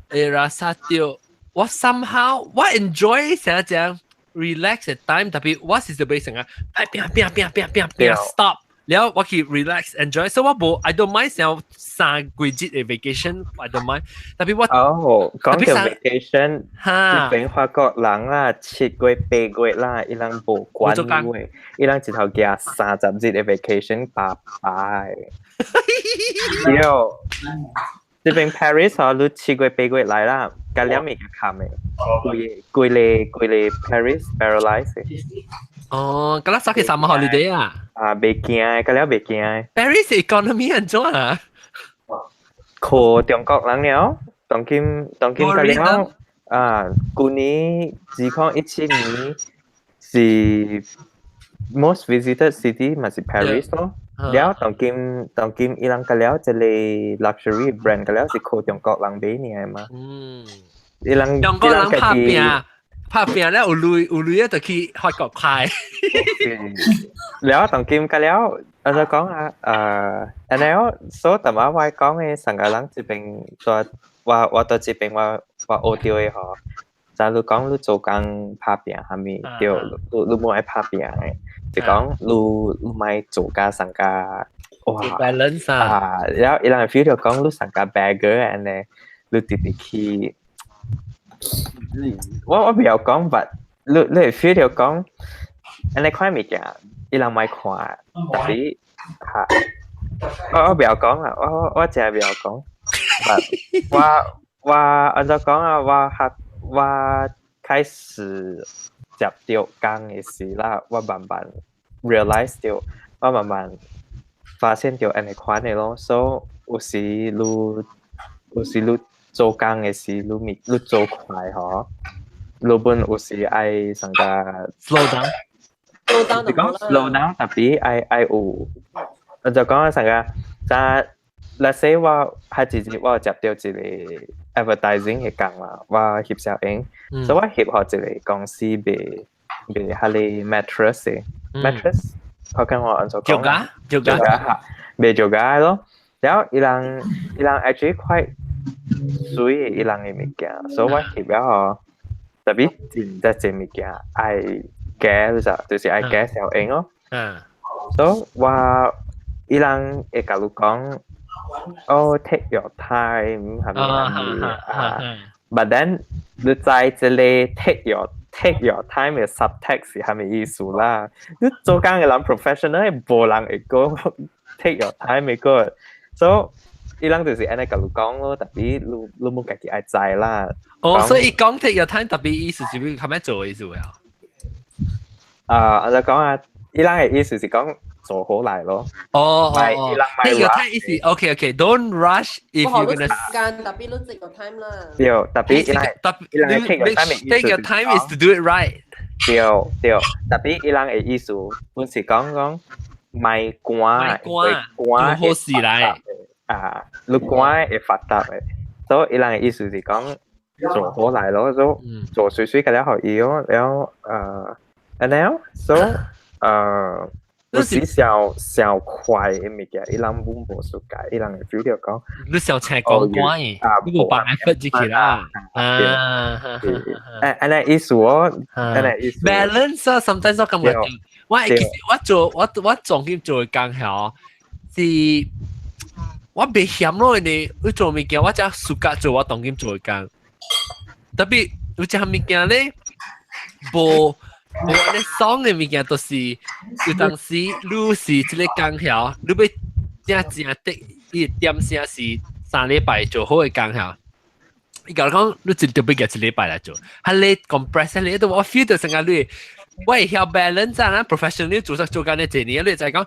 會拉薩到我 somehow 我 enjoy 成日講 relax 嘅 time，特別我是就俾成日拍拚拚拚拚拚拚 stop。了我去 relax enjoy，所以我無 I don't mind 成三幾日嘅 vacation，I don't mind。特別我哦，講到 vacation，這邊法國人啦，7月8月啦，伊人無管嘅，伊人一頭寄30日嘅 vacation，拜拜。對，這邊 Paris 哦，你7月8月來啦，甲了物較冚的，規規個規個 Paris paralyzed。哦，咁啦，三期三個 holiday 啊？啊，袂驚，甲了袂驚。 Paris economy 按怎啊？靠中國人了，當今當今甲了啊，舊年2017年是 most visited city 嘛是 Paris 咯。了當今當今伊人甲了這個 luxury brand 甲了是靠中國人買爾嘛。伊人中國人拍拚。拍拚咧有鐳有鐳就去法國開。了當今甲了，我就講啊，然後所以淡仔我講的上個人這邊，我我到這邊我我學到的吼，就你講你做工拍拚啥物，對，你你無愛拍拚的，就講你你莫做甲上個哇 balance 啊，了伊人 feel 到講你上個 beggar 按呢，你直直去。我我袂曉講，but 你你會 feel 到講，按呢款物件，伊人莫看，特別嚇，我我袂曉講啊，我我真係袂曉講，but 我我按怎講啊，我較我開始接到工的時啦，我慢慢 realize 到，我慢慢發現到按呢款的咯，所以有時你有時你做工的時，你咪你做快吼，你本有時愛上個 slow down。 slow down 是講 slow down，特別愛愛有，我就講上個，就 let's say 我係一日我接到一個 advertising 的工啦，我翕攝影，所以我翕予一個公司賣賣彼个 mattress 的 mattress，我看我按怎講？做家做家嚇，賣做家咯。然後伊人伊人 actually quite 媠伊人的物件，所以我翕了吼，特別真正濟物件愛加，就是就是愛加小影咯。所以我伊人會共你講，哦，take your time 係咪啊？But then 你知這個 take your time 的 subtext 是啥物意思啦？你做工的人 professional 無人會講 take your time 的個，所以伊人就是按呢共你講咯，特別你你無家己愛知啦。哦，所以伊講 take your time 特別意思是欲較慢做的意思啊？啊，我就講啊，伊人的意思是講做好來咯。哦哦，take your time 意思，OK OK，don't rush if you gonna 時間特別你 take your time 啦。對，特別伊人特伊人 take your time take your time is to do it right。對對，特別伊人的意思，本是講講莫趕，莫趕，做好事來。啊，你趕會發達的，所以伊人的意思是講做好來咯，做做媠媠個了予伊咯，了呃，and then so 呃。有時上上快嘅物件，伊人本無數解，伊人會 feel 到講，你上請講關嘅，你無放 effort 入去啦。啊，誒，按呢意思哦，按呢意思。 balance 啊，sometimes 我感覺我其實我做我我重點做嘅工曉是，我袂嫌咯，你我做物件我才暑假做我當今做嘅工，特別有一項物件咧，無。無按呢爽嘅物件，就是有當時你是這个工曉，你欲正正的，伊點聲是3禮拜做好嘅工曉。伊共你講，你一特別夾一禮拜來做，係你 compress 你都我 feel 到成個你，我會曉 balance 啊，professionally 做做緊呢一年，你就講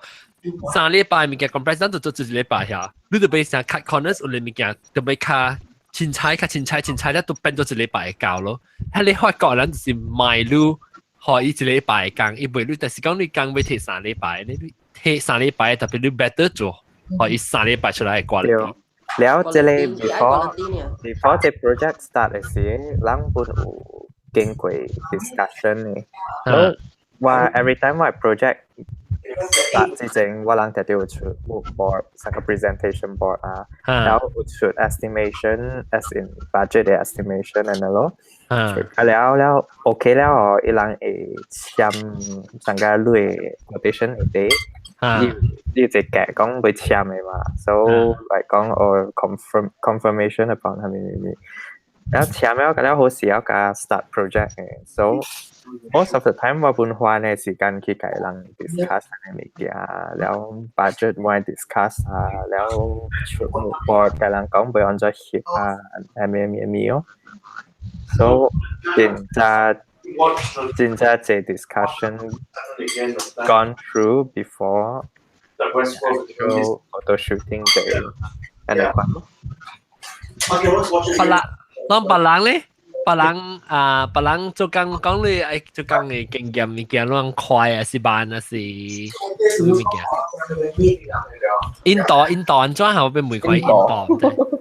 三禮拜物件 compress，咱就做一禮拜曉，你就欲想 cut corners 有啲物件就欲較凊彩較凊彩凊彩，咧都變做一禮拜交咯。係你發覺人就是賣你。予伊一禮拜工，伊袂你，但是講你工欲提三禮拜，你提三禮拜特別你 better 做，予伊三禮拜出來嘅 quality。了，這个 before 這 project start 的時，人本有經過 discussion 的。我 every time 我 project start 之前，我人特別有出 mood board，成個 presentation board 啊，然後有出 estimation as in budget 的 estimation 咁樣咯。啊了了 OK 了哦，伊人會簽成個類 quotation 會得，你你一個講欲簽的嘛，so 來講哦 confirmation upon 係咪咪咪，然後簽了，了好時要共 start project 的，so most of the time 我本花呢時間去共人 discuss 嘅物件，了 budget 我 discuss 啊，了出 board 共人講欲按怎翕啊，係咪咪咪哦。So 真正真正這 discussion gone through before actual photo shooting day 按呢款。別人，當別人咧，別人啊，別人做工講你愛做工嘅經驗物件，攏快還是慢還是啥物件？印度印度按怎好欲問看印度？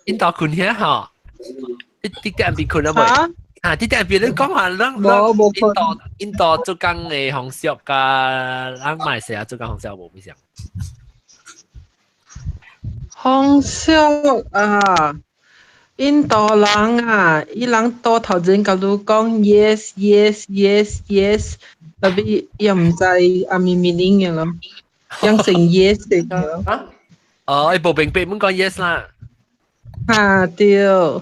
印度困遐吼，你啲啲邊困啊未？啊，啲啲邊你講下，咱咱印度印度做工嘅方式佮咱馬來西亞做工方式無毋相？方式啊，印度人啊，伊人倒頭前共你講 yes yes yes yes，特別伊毋知啥物 meaning 嘅咯，養成 yes 嘅咯。哦，伊無明白，毋講 yes 啦。啊對，啊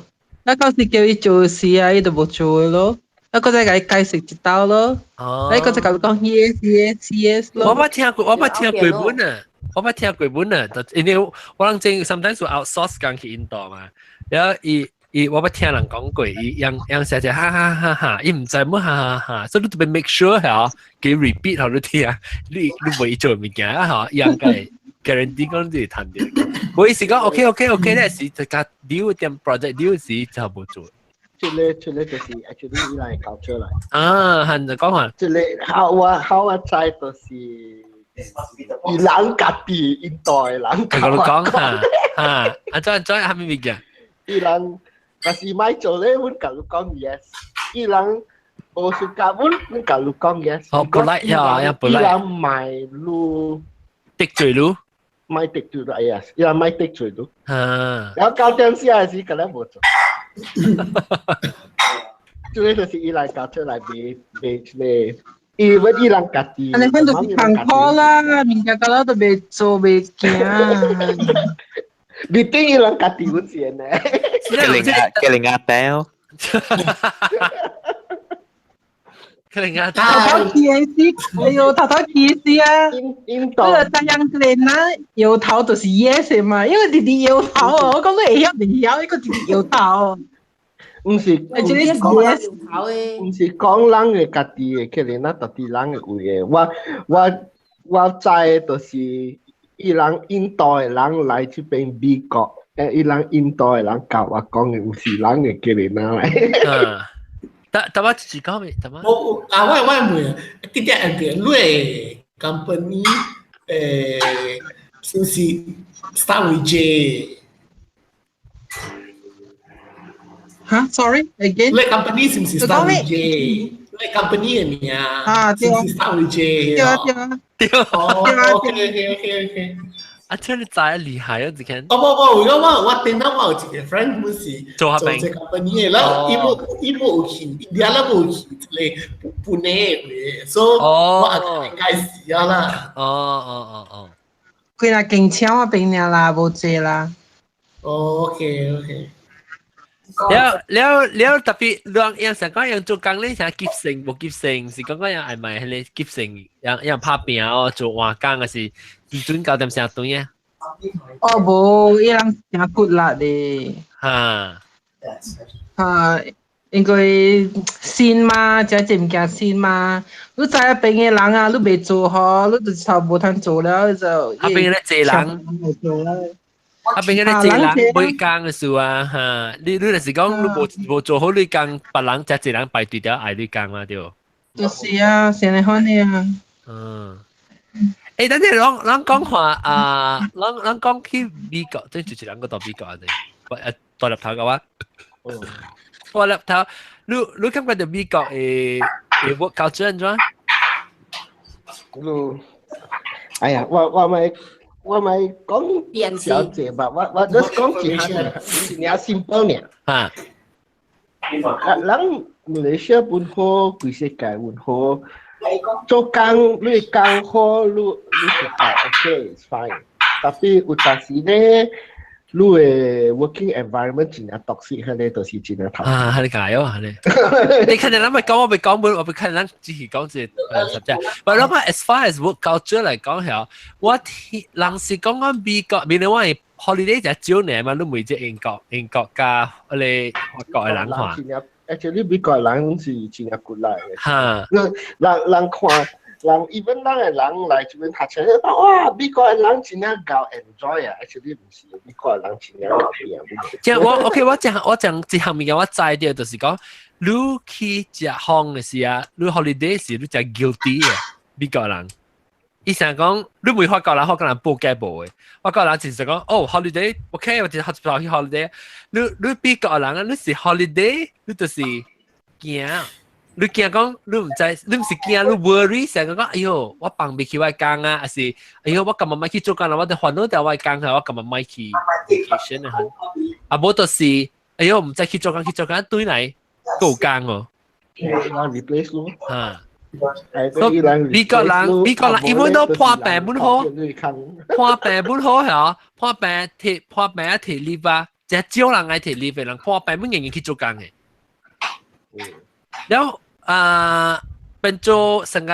到時叫伊做事啊，伊就無做咯。啊，閣再共伊解釋一道咯。哦。啊，閣再共你講 yes yes yes 咯。我捌聽過，我捌聽過本啊，我捌聽過本啊。因為我人正 sometimes 有 outsource 工去印度嘛，然後伊伊我捌聽人講過，伊樣樣寫者哈哈哈哈，伊毋知乜哈哈哈，所以你特別 make sure 嚇，給 repeat 予你聽，你你袂做物件啊嚇，應該 guarantee 講你會趁著。我意思講 OK OK OK 咧，是就較 deal 點 project deal 時就無做。這个這个就是 actually 伊來 culture 來。啊，係就講話。這个好我好我知就是伊人家己印度的人。我講嚇嚇，啊怎怎啥物物件？伊人若是莫做咧，阮共你講 yes。伊人無 suka 阮，阮共你講 yes。哦，polite 呀，呀 polite。伊人莫你得罪你。莫得罪你，yes，伊人莫得罪你。啊。然後到點時還是共咱無做。這个就是伊來搞出來賣賣這个，因為伊人家己。按呢款就是艱苦啦，物件到了都袂做袂行。你等伊人家己有錢呢？吉林阿伯。可能啊，頭頭起的時，哎喲，頭頭起的時啊，印度嗰個太陽人啊，搖頭就是 yes 嘛，因為直直搖頭哦，我講你會曉袂曉，伊閣直直搖頭。毋是，這個是 yes，毋是講人的家己的，可能咱家己人的有的。我我我知的就是伊人印度的人來這邊美國，伊人印度的人教我講的，毋是人的可能來。嗯。得得我自己講未？得嗎？我啊，我我問啊，啲啲人哋你 company 是毋是 start with J？嚇，sorry again。你 company 是毋是 start with J？你 company 嘅名啊，對啊，是 start with J。 對啊對啊。對。哦，OK。啊，這你知厲害啊！這間。哦不不，我頂到我有一個 friend 本是做做這 company 嘅，然後伊無去，伊了無去一個本地嘅，所以我應該是啊啦。哦。幾若間廠啊邊爾啦，無濟啦。 OK。了了了，特別兩樣成講樣做工咧，成急性無急性，是講講樣係咪迄個急性，樣樣拍拼哦，做換工還是唔準搞點啥對啊？哦，無，伊人誠骨力的。哈。哈，因為新嘛，這這物件新嘛，你知影邊个人啊，你袂做好，你就頭無通做了就。啊，邊個咧濟人？啊，邊個咧濟人買工嘅事啊，哈！你就是講你無做好你工，別人才濟人排隊了愛你工嘛對。就是啊，是按呢款的啊。嗯。欸，等陣咱講話啊，咱講去美國，這就是人個到美國啊，對，大粒頭嘅話，大粒頭，你感覺到美國的 work culture 按怎？你，哎呀，我咪講小姐吧，我 just 講一下，是爾 simple 爾。啊。啊，人馬來西亞本好，規世界本好。做工你工好，你是 OK，it's fine。Tapi 有當時咧，你的 working environment 真正 toxic，彼個就是真正頭。啊，係你解哦，係你。你看人咪講，我咪講本，我咪看人只是講這個實際。但係我 as far as work culture 嚟講係，我聽人是講講美國，明年我係 holiday 就少年嘛，你每隻英國加我哋法國嘅人看。 Actually 美國人是真正骨力嘅。哈。人看。人 even 咱的人來這邊讀冊，哇！美國的人真正夠 enjoy 啊，actually 毋是，美國的人真正夠拼。即我 OK，我講這項物件我知著，就是講你去食飯的時啊，你 holiday 時你食 guilty 的美國人。伊成講你袂法國人，法國人報假無的，法國人就是講哦 holiday，OK，我就去 holiday。你美國人啊，你是 holiday，你就是驚。你驚講你毋知，你毋是驚，你 worry 成個講，哎喲，我放袂去我工啊，還是哎喲，我今日莫去做工啦，我得煩惱掉我工啊，我今日莫去 vacation 啊，啊無就是，哎喲，毋知去做工去做工，對來夠工哦。人 replace 咯。啊。美國人，伊本都破病本好，破病本好嚇，破病提破病啊提 leave 啊，真少人愛提 leave 的人破病本仍然去做工的。然後啊，變做成個，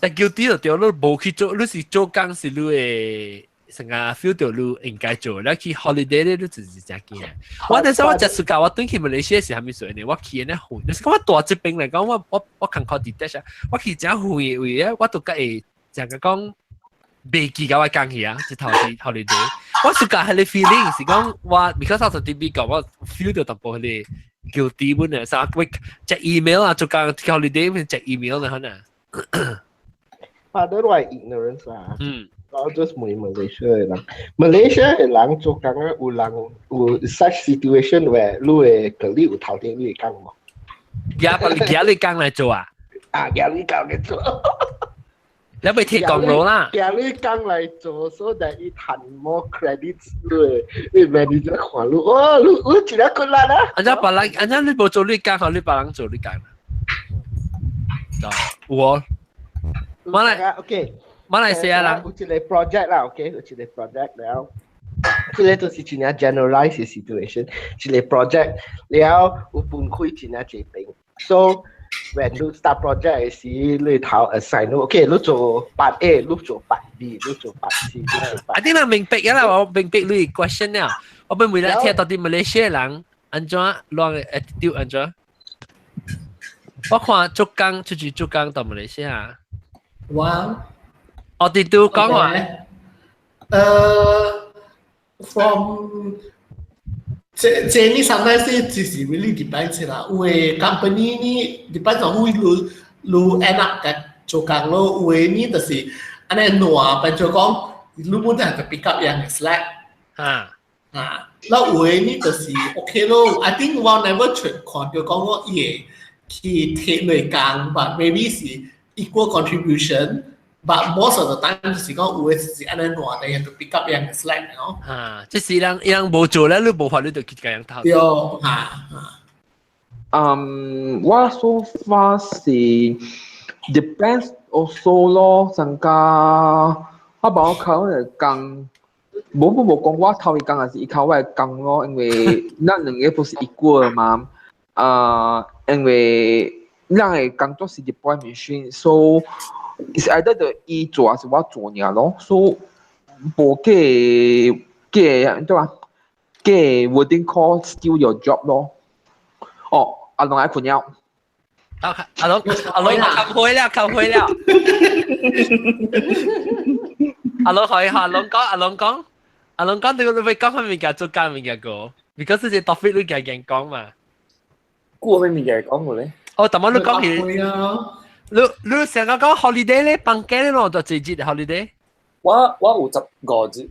但叫啲就對，你無去做，你是做工是你會成個 feel 到你應該做，你去 holiday 咧，你就是真驚。我那時候我食暑假，我轉去馬來西亞是蝦米事呢？我去呢遠，就是講我大這邊來講，我感覺 detach 啊，我去真遠的位咧，我都較會成個講袂記甲我講去啊，一頭是 holiday。我暑假彼個 feeling 是講我，because 我佇美國，我 feel 到淡薄彼個 guilty 本啊，啥會 check email 啊，做工 holiday 會 check email 呢可能。 But 我係 ignorance 啊。我 just 問 Malaysia 的人，Malaysia 的人做工啊，有人有 such situation where 你的 colleague 有頭頂你的工無？夾你工來做啊？啊，夾你工來做。你咪貼講路啦。夾你工來做，so that 伊賺 more credits，你 manager 看你，哦，你真係骨力啊！按怎別人，按怎你無做你工，予你別人做你工。有哦。馬來，OK。馬來西亞人有一個 project 啦，OK，有一個 project 了，這個就是真正 generalize 的 situation，一個 project 了有分開真正濟邊，so when 你 start project 的時，你頭 assign 你，OK，你做 part A，你做 part B，你做 part C，你做 part 啊，你人明白啦，我明白你 question 了。我本未來聽到底馬來西亞人按怎亂 attitude 按怎？我看做工出去做工到馬來西亞。哇！我哋都講話。 From 這呢 sometimes 就是 really depends 啦。有的 company 呢 depends on who 你 end up 嘅做工咯。有的呢就是按呢爛，變做講你本來就 pick up 樣嘅 slack。啊，那有的呢就是 OK 咯。I think 我 never 出看到講我伊會去提來講，but maybe 是 equal contribution。But most of the time 就是講有的是按呢爛的，就 pick up 樣 slack 喏。嚇，即是人人無做咧，你無法你就去共人頭。對，嚇嚇。我 so far 是 depends also 咯，增加我幫我靠嚟講，無無無講我頭伊講，還是伊靠我講咯，因為咱兩個不是 equal 嘛，啊，因為咱的工作是 deploy machine，so is either 就伊做還是我做爾咯，so 無計計對吧？計 wording call steal your job 咯。哦，阿龍愛困了。阿阿龍阿龍冚開了，冚開了。阿龍可以阿龍講，阿龍講，阿龍講，你你會講乜物件做監物件個？because 這 topic 你經講嘛。過咩物件講過咧？哦，但係你講起，你你成日講 holiday 咧，放假咧咯，就幾日 holiday？我我有15日。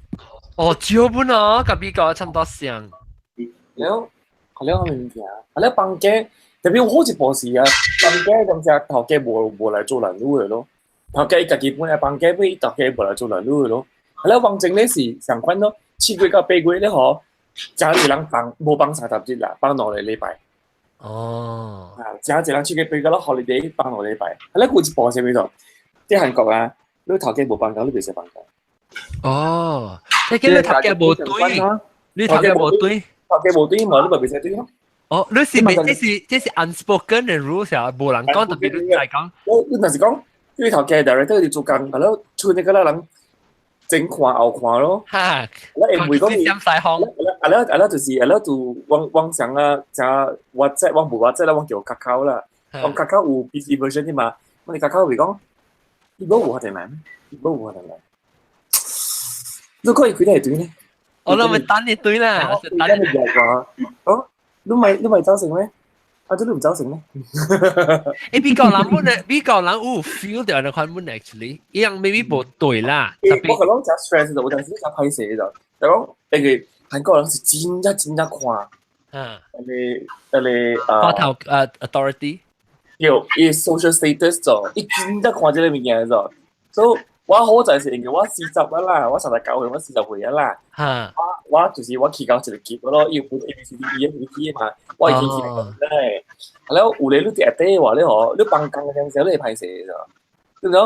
哦，少本啊，佮美國差不多相。了，了我物件，了放假，特別好一部時啊，放假咁只頭家無無來做人女的咯，頭家伊家己本來放假，伊頭家無來做人女的咯。了王靜咧是相款咯，7月到8月咧吼，誠濟人放無放30日啦，放2個禮拜。哦。啊，誠濟人7月8月咯，holiday 放2個禮拜。啊，咧有一部啥物咯？佇韓國啊，你頭家無放假，你袂使放假。哦，即係你頭家無對，你頭家無對，頭家無對嘛，你咪袂使對咯。哦，你是咪這是這是 unspoken 的 rules 啊？無人講，特別你在講。我你若是講，你頭家 director 佇做工，係咯，剩那個人前看後看咯。哈，我會唔會講你？啊了啊了就是啊了就網網上啊，誠 WhatsApp 我無 WhatsApp 啦，我叫 Kakao 啦。我 Kakao 有 PC version 的嘛？我哋 Kakao 會講，伊無有法難，伊無有法難。你可以開得對呢？我諗咪等你對啦，等你入話，哦，你咪你咪走成咩？啊，這你唔走成咩？誒，美國人本來美國人有 feel 到那款本 actually，伊樣 maybe 無對啦。我可能誠 stress 就，有陣時誠歹勢就，就講因為韓國人是真正真正看，嗯，那個那個啊，看頭authority，有伊 social status 就，伊真正看這個物件就，所以我好在是因為我四十啦，我39歲，我40歲啦。哈，我我就是我起到一個級咯，伊有分 A B C D E F G 嘛，我已經起到咧。然後有咧你佇下底話咧吼，你幫工嘅陣時你會歹勢就，對唔對？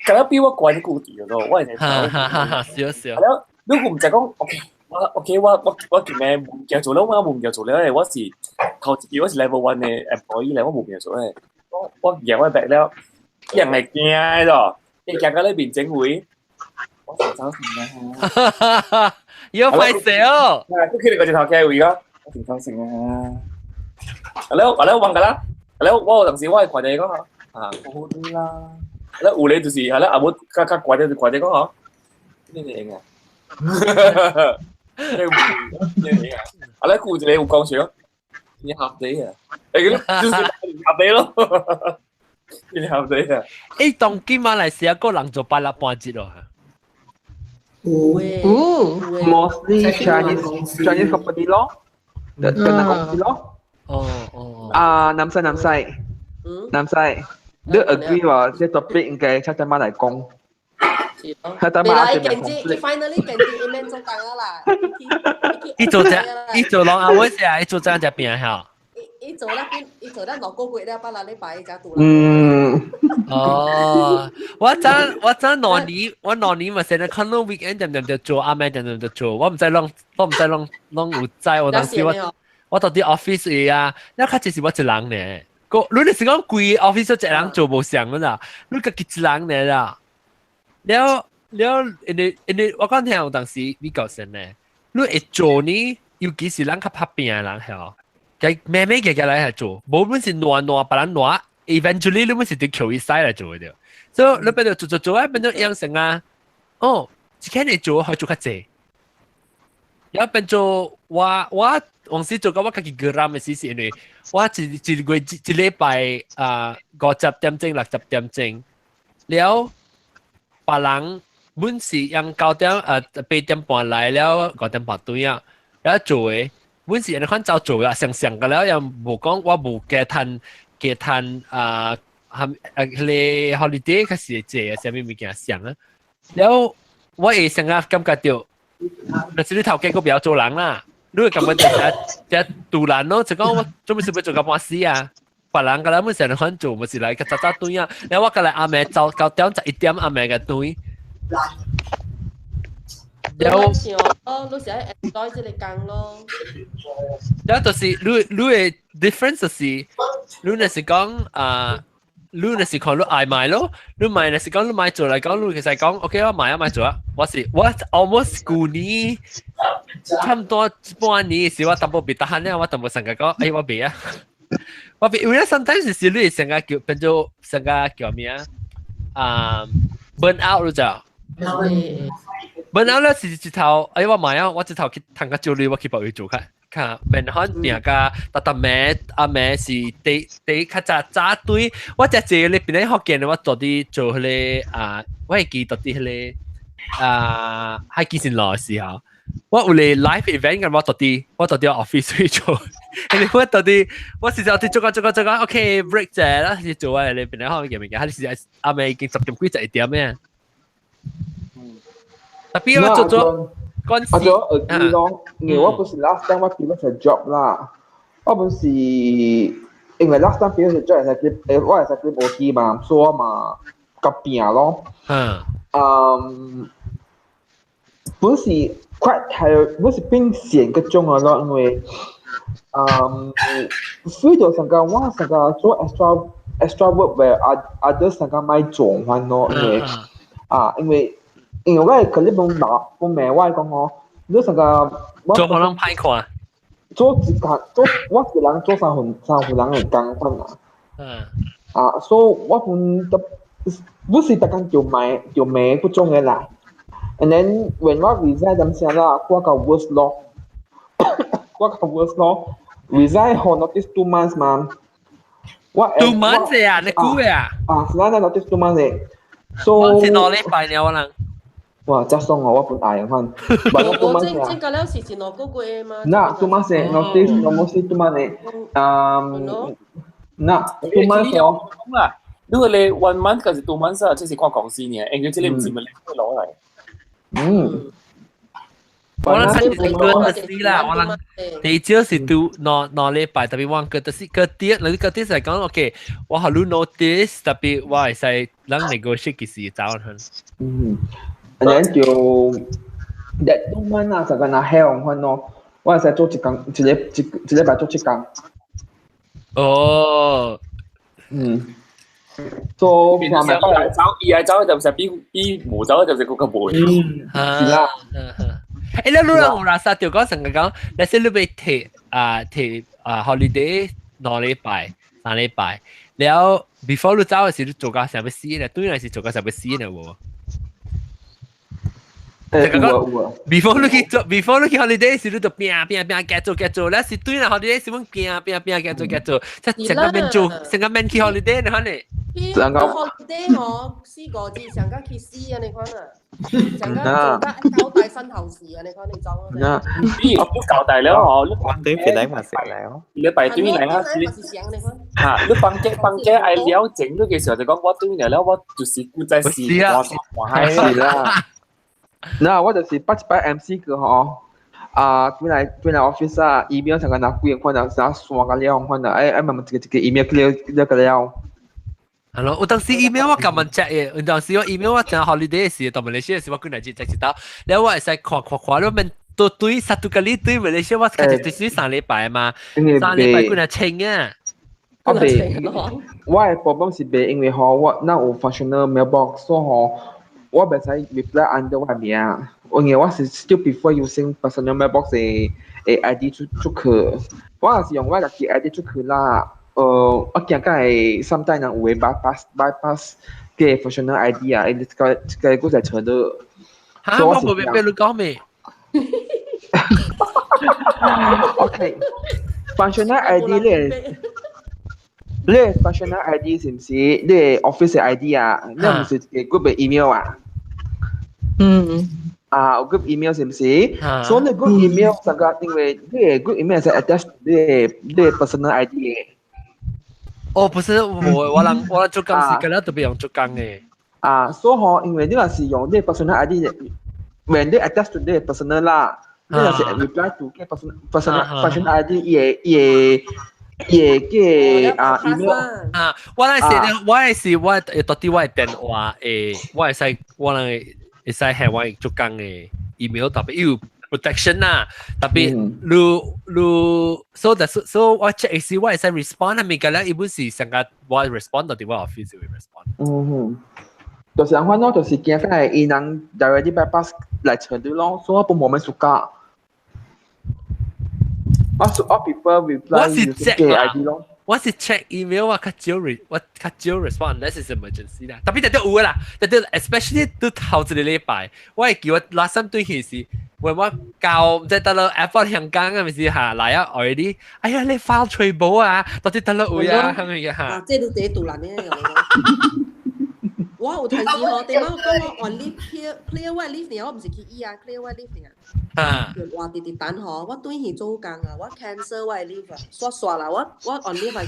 敢若比我懸一句啲咯，我會使。哈哈哈哈，少少。然後你毋知講，OK，我 OK，我我我今日無件做了，我無件做了咧，我是頭一支我是 level one 的 employee 咧，我無件做咧，我我贏我白了，人會驚咯。你行到咧面前位，我想走成啊！要快死哦！啊，佢佢哋個隻頭家位啊，我想走成啊！啊了啊了，忘㗎啦！啊了，我有陣時我會看你講啊，好好啲啦。啊了，有咧就是啊了，阿母較較乖啲就看你講嗬，你會啊？你會你會啊？啊了，有一個有講笑，你合底啊？誒，就是合底咯。你合底啊？誒，當今馬來西亞個人做八六半節咯。有誒，有 mostly Chinese Chinese company 咯，越南公司咯。哦哦。啊，南西南西，南西，你 agree 話這 topic 應該七點馬來講？七點馬未來近子，finally 近子，伊免做工啦。伊做只，伊做攏阿偉是啊，伊做這樣只變嚇。伊做了變，伊做了2個月了，8個禮拜伊才拄啦。嗯。哦，我陣我陣兩年，我兩年嘛，成日看到 weekend 點點就做，阿妹點點就做，我毋知攏，我毋知攏攏有知，我當時我我到佇 office 裡啊，那較濟是我一人呢。個你是講規 office 一人做無相啦，你家己一人呢啦。了了，因為因為我講聽有當時比較先呢，你會做呢，尤其是咱較拍拚的人吼。計慢慢計計來係做，無論是爛爛別人爛，eventually 你們是得求伊使來做的。所以你變做做做做啊，變做養成啊，哦，一間你做可以做較濟。然後變做我我往時做到我家己個人的時是因為我一一個月一禮拜啊50點鐘60點鐘，了別人本是用9點8點半來了5點半對啊，了做的。本是人款走做啊，上上個了又無講我無加趁嘅趁啊，含啊迄個 holiday 較是濟啊，啥物物件上啊。了我會成日感覺到，若是你頭家閣不曉做人啦，你會感覺到只只突然咯，就講我做咩事欲做到半死啊？別人佮咱們成日款做，毋是來較早早轉啊。了我佮來暗暝走九點11點暗暝個轉。了想咯，你是愛 enjoy 這個工咯。了就是你的 difference 就是，你若是講啊，你若是看你愛買咯，你買若是講你買做來講，你其實講 OK 我買啊買做啊，我是我 almost 舊年差唔多半年時我淡薄袂得閒了，我淡薄成日講，哎我袂啊，我袂，因為 sometimes 是你成日叫變做成日叫咩啊？啊 burn out 咯就。burn out 咧是一頭，哎我買啊，我一頭去趁較少鐳，我去別位做較較免可定甲逐逐暝暗暝是第第較早早對，我只坐咧邊咧福建，我做啲做彼個啊，我會記得啲彼個啊，喺幾時來時候，我有個 live event 嘅，我到啲 office 去做，因為我到啲我是就啲做個做個做個，OK break 者啦，是做啊你邊咧可能物件，佢是暗暝已經10點幾11點咩？Tapi 我做做嗰陣時，我做 agree 咯，因為我不是 last time 我 previous job 啦，我不是因為 last time previous job 係使誒，我係使佢 OT 嘛，所以我嘛較拼咯。嗯，本是 quite tired，本是變成個種啊咯，因為feel 到成個我成個做 extra extra work where others 成個莫做款咯，因為啊，因為我係佢呢本拿本命，我係講我，你成個做可能歹看，做一工做我一個人做三份人嘅工款啊。啊，所以我本得不是逐工就買就罵嗰種嘅啦。And then when 我 resign 點先啦，我較 worse 咯，我較 worse 咯。resign 後 notice 2 months 嘛。我 2 months 啊，你估嘅啊？啊，是咱 notice 2 months 嘅。So 我是2禮拜了我人。哇，真爽哦！我本愛款。我這這個了是是2個月嘛？那 2 months notice almost 2 months 嗯，那 2 months 哦。啦，如果你 one month 還是 2 months 啊，這是看公司呢，因為這個唔是咪你攞嚟。嗯。我諗睇是個的啦，我諗第少是拄兩禮拜，特別我覺得是個啲，你個啲係講 OK，我係你 notice，特別我係使咱 negotiate 幾時走去。嗯。And then 就 that 2 months 啊，就個那 hell 款咯，我係使做一工，一個一一禮拜做7工。哦。嗯。做變成走，伊愛走就是比比無走就是更較無。嗯，是啦。欸，你你人有垃圾就講成個講，你說你欲提啊提啊 holiday 2禮拜3禮拜，了 before 你走的時，你做到啥物死咧？對來是做到啥物死咧無？誒，有啊有啊。 before 你去做，before 你去 holiday 時，你就拼拼拼，加做加做，咧是對啦 holiday 時，阮拼拼拼加做加做，即成個免做，成個免去 holiday 你看你。去 holiday 嗬，4個字上個去死啊！你看啊，上個做得交代身後事啊！你看你裝啊。咦，交代了哦，你對本來嘛是了，你拜對來啊，嚇，你放假放假愛了整你嘅時候就講我對來了，我就是古仔事，我係啦。那我就是捌一擺 MC 過吼，啊，轉來 office 啊，email 上個拿幾個款啊，啥刷個了款啊，哎哎，慢慢一個一個 email 了了個了。係咯，有當時 email 我咁問 check 嘅，有當時我 email 我正 holiday 時，到馬來西亞時我過來就 check 一道，然後我會使看看看，你們都對satu kali 對馬來西亞我開始對3禮拜嘛，3禮拜過來清啊。我袂，我的 problem 是袂，因為吼我那有 functional mailbox，所以吼我袂使 reply under 我的名，因為我是 still prefer using personal mailbox 的 ID 出去，我若是用我家己 ID 出去啦。我驚甲會 sometimes 人有的 bypass 個 functional ID 啊，伊這個這個閣再找到。嚇！我無明白你講咩？OK，functional ID 咧，你 functional ID 是毋是你 office 的 ID 啊？你毋是一個 group 的 email 啊？嗯。啊，有 group email 是毋是？所以你 group email 上個因為你的 group email 是 attach 你的 personal ID 的。哦，不是，我人做工時間咧特別用做工嘅。啊，所以嗬，因為你若是用你 personal ID，when 你 attach to 你 personal 啦，你若是 reply to 個 personal ID，伊會個啊 email 啊，我那是咧，我係是我到底我嘅電話誒，我會使我人會使係我做工嘅 email 特別有 protection 啦，特別你 so that so 我 check 時我會使 respond 係咪個咧？一般是成個我 respond 到底我 office 會 respond。嗯哼，就是按款咯，就是驚講伊人 directly bypass 來找你咯，所以我本無咩 suka。我 prefer reply 我是 check 個 ID 咯。我是 check email 我較少 re 我較少 respond unless it's emergency 啦。特別特別有啦，特別 especially 都頭一個禮拜，我會記我 last time 對起是，為我教唔知得咯 airport 香港啊，咪是嚇來啊 already，哎呀你 file 吹無啊，到底得咯有啊，係咪嘅嚇？啊，這都第一杜蘭嘅。我有提示嗬，點解我講我 on leave clear clear 我 leave 呢？我唔是去醫啊，clear 我 leave 呢。啊！話直直等嗬，我轉去做工啊，我 cancel 我 leave 啊，刷刷啦，我 on leave 係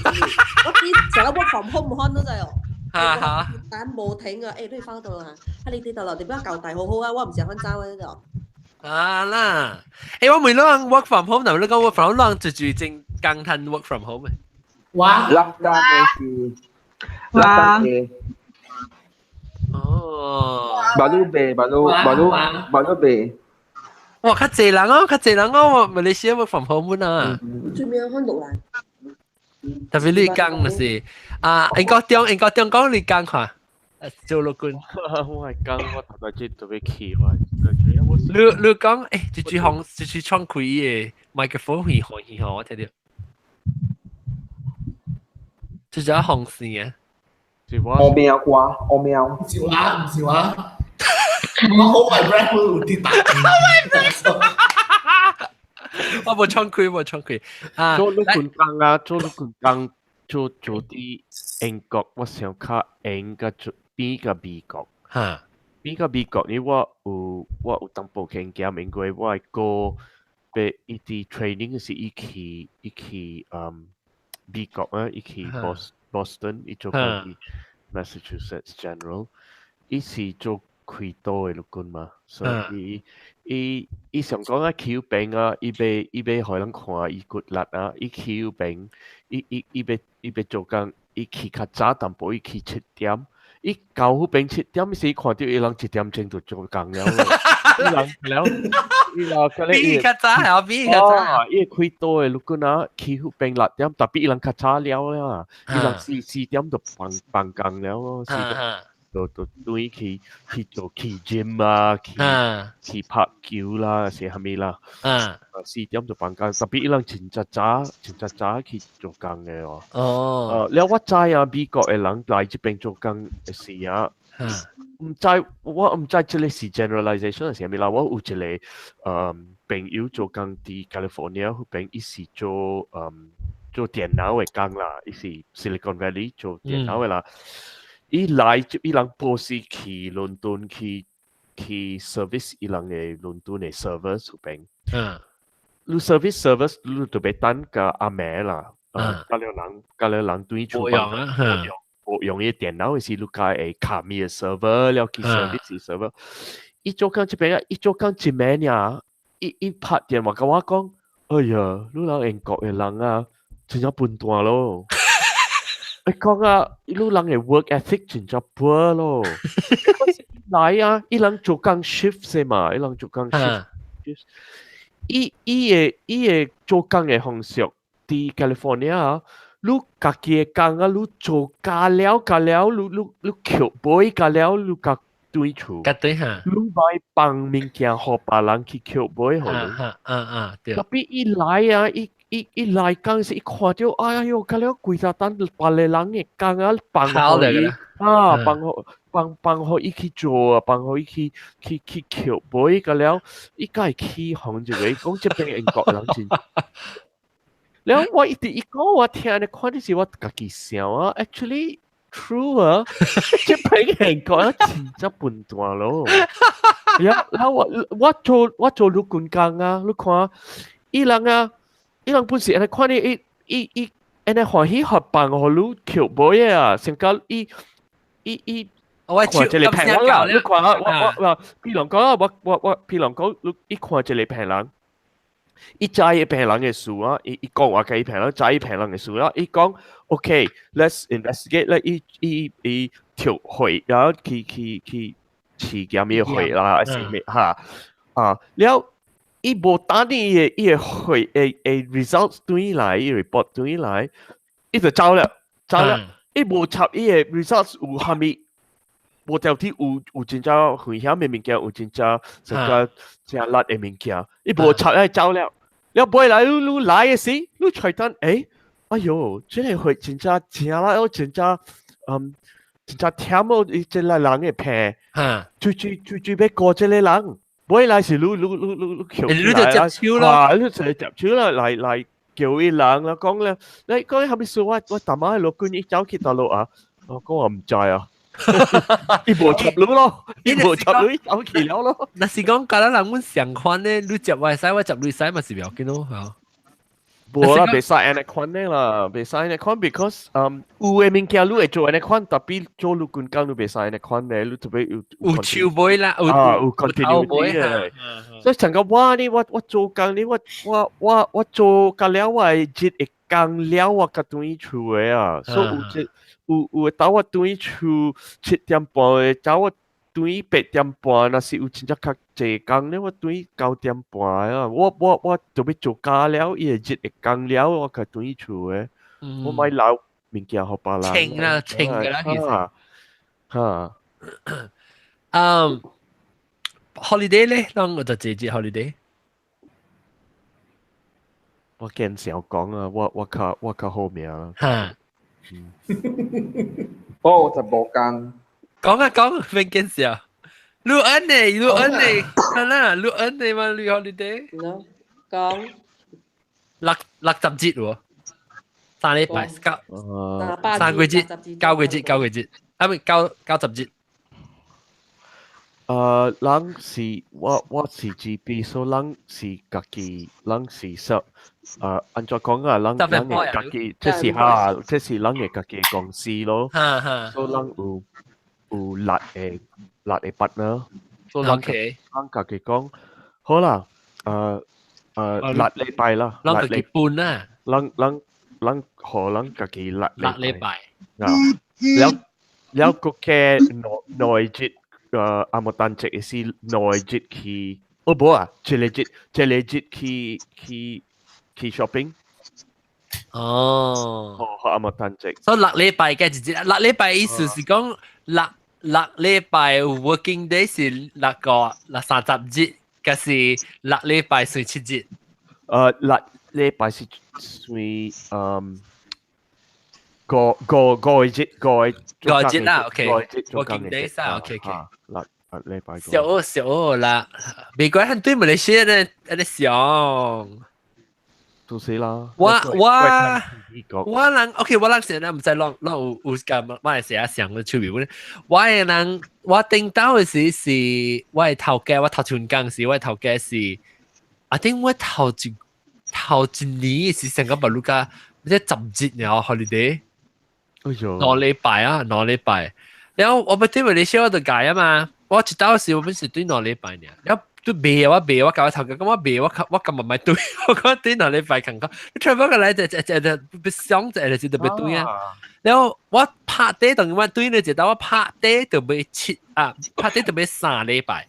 我啲成日 work from home 看都知哦。哈哈！等無停啊，誒，你翻到啦，啊你哋到啦，點解舊大好好啊？我唔想翻走啊呢度。啊啦，誒我每啷 work from home，嗱你講 work from home，啷就住正更趁 work from home 嘅。哇！ lockdown 嘅是，lockdown 嘅。哦， baru 白，baru baru baru 白。哇，較濟人哦，較濟人哦，馬來西亞 work from home 啊。最尾看落來。特別你講就是啊，英國中講你講看，做陸軍。我係講我頭先特別氣我。你講誒，這句紅這句窗開嘅麥克風去紅去紅，我聽到。這隻紅線啊。我喵瓜，我喵。唔是話，唔是話。我好 my breath 會跌打。 Hold my breath。我冇窗開，冇窗開。啊，做陸軍工啊，做陸軍工，做做啲英國，我想較英個做邊個美國。嚇。邊個美國呢？我有淡薄經驗，因為我哥被伊啲 training 是伊去美國啊，伊去 Boston，伊做過去 Massachusetts General，伊是做開刀的陸軍嘛，所以伊想講啊，去邊啊，伊欲予人看伊骨力啊，伊去邊，伊欲做工，伊去較早淡薄，伊去7點。伊到彼邊7點時看到伊人1點鐘就做工了，伊人了，伊人比較早係比較早。伊開刀的陸軍啊，去彼邊6點，特別伊人較早了啦，伊人四點就放工了咯，4點就轉去做去 gym 啊，去拍球啦，是啥物啦，4點就放工，特別伊人真正早，真正早去做工的哦。了我知啊，美國的人來這邊做工的時啊，毋知我毋知這個是 generalization 是啥物啦。我有一個朋友做工佇 California 彼邊，伊是做電腦的工啦，伊是 Silicon Valley 做電腦的啦。伊來伊人報時去倫敦去 service 伊人的倫敦的 server 彼邊。你 service service 你就欲等到暗暝啦，甲了人對厝用啊，用用伊電腦的時，你較會卡伊的 server 了去 service server。伊做工這邊啊，伊做工一暝爾，伊拍電話共我講，哎呀，你人英國的人啊，真正笨蛋咯。伊講啊，你人的 work ethic 真正 poor 咯。來啊，伊人做工 shift 嘛，伊人做工 shift。伊的做工的方式，佇 California 啊，你家己的工啊，你做加了加了，你扣尾加了，你共轉厝。佮對哈。你莫放物件予別人去扣尾予你。啊啊啊！對。特別伊來啊，伊來工時，伊看著，哎喲，加了規早等別个人的工啊，放予伊啊，放予伊去做啊，放予伊去扣尾加了，伊才會起哄一個，伊講這邊英國人真。了我一直伊講我聽咧，看的是我家己想啊，actually true 啊，這邊英國人真正笨蛋咯。呀，然後我做陸軍工啊，你看，伊人啊，伊人本是按呢看你，伊伊伊按呢歡喜學辦予你扣尾啊，成個伊伊伊。我看一個病人啦，你看啊，我我我，比如講啊，我我我，比如講，你伊看一個病人，伊知伊病人嘅事啊，伊伊講話佮伊病人，知伊病人嘅事啊，伊講，OK，let's investigate 咧，伊伊伊抽血，然後去去去試驗伊血啦，還是咩哈啊，了伊無等伊嘅伊嘅血嘅嘅 results 轉來，伊 report 轉來，伊就走了，走了，伊無插伊嘅 results 有啥物？無條天有有真正危險的物件，有真正這個真力的物件，伊無插伊走了。了尾來你你來的時，你揣等，欸，哎喲，這個血真正真力哦，真正嗯，真正忝哦，伊這個人的病，最最最最欲顧這個人，尾來是你你你你你捡你就接手咯，你就接手啦，來來叫伊人啦，講咧，你講啥物事？我我逐擺老君伊走去佗落啊，我講我毋知啊。伊無插你咯，伊無插你走去了咯。若是講佮咱人阮相款咧，你接我會使，我接你使嘛是袂要緊咯，嚇。無啦，袂使按呢款的啦，袂使按呢款，because 嗯有的物件你會做按呢款，tapi 做你軍工你袂使按呢款的，你特別有有手尾啦，有啊有 continuity 的。所以成個我呢，我我做工呢，我我我我做甲了，我的日會工了，我才轉去厝的啊，所以有一。有有的當我轉去厝7點半的，走我轉去8點半，若是有真正較濟工咧，我轉去9點半啊。我我我就欲做工了，伊的日會工了，我才轉去厝的。我莫留物件予別人。清啦，清㗎啦，其實。哈。嗯，holiday 咧，當我就這節 holiday。我見少講啊，我我較我較好命啦。哈。哦，就無工。講啊講，免見笑。你恩呢？你恩呢？係啦，你恩呢嘛？你 holiday？講。六六十節喎，3禮拜九3個節，9個節，9個節，啊唔九九十節。人是我我是 GP，所以人是家己，人是說，按怎講啊？人人的家己，這是哈，這是人的家己公司咯。所以人有有六個六個 partner，所以人人家己講，好啦，六禮拜啦，人家己分啦，人人人予人家己六六禮拜，啊，了了閣加兩兩節。阿莫丹節是兩節去，哦無啊，一個節一個節去去去 shopping。哦，哦，阿莫丹節。所以六禮拜嘅一節，六禮拜意思是講六六禮拜 working day 是六個六30日，還是六禮拜算7日？六禮拜是算嗯。個個個節個個節啦，OK，working days 啊，OK OK。六禮拜。小小啦，美國人對馬來西亞人喺度想。就是啦。我我我人 OK，我人現在毋知攏攏有有佮馬來西亞上的區別。我的人我頂到的時是我的頭家，我頭一份工時，我的頭家是，I think 我頭一頭一年是成個馬六甲，即10日爾 holiday。哎喲，兩禮拜啊，兩禮拜。然後我欲對馬來西亞我就改啊嘛，我一到時我本是對兩禮拜爾，然後都袂我袂我共我頭家講我袂我我今日莫對，我講對兩禮拜共款，你 travel 過來就就就就想就就就欲對啊。然後我拍底當我對咧就到我拍底就欲七啊，拍底就欲三禮拜，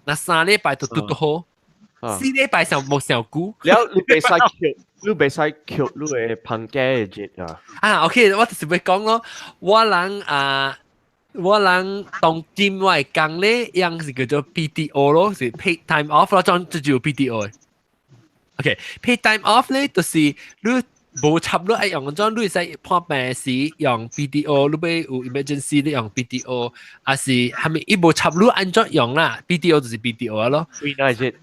那三禮拜就拄拄好，4禮拜上無上久。了你袂使扣，你袂使扣你的放假的日啊。啊，OK，我就是欲講咯，我人啊。我人當今我的工咧，樣是叫做 PTO 咯，是 paid time off 咯，裝就叫 PTO。OK，paid time off 咧，就是你無插你愛用裝，你會使破病時用 PTO，你欲有 emergency 你用 PTO，還是係咪伊無插你按怎用啦？PTO 就是 PTO 咯。幾若日？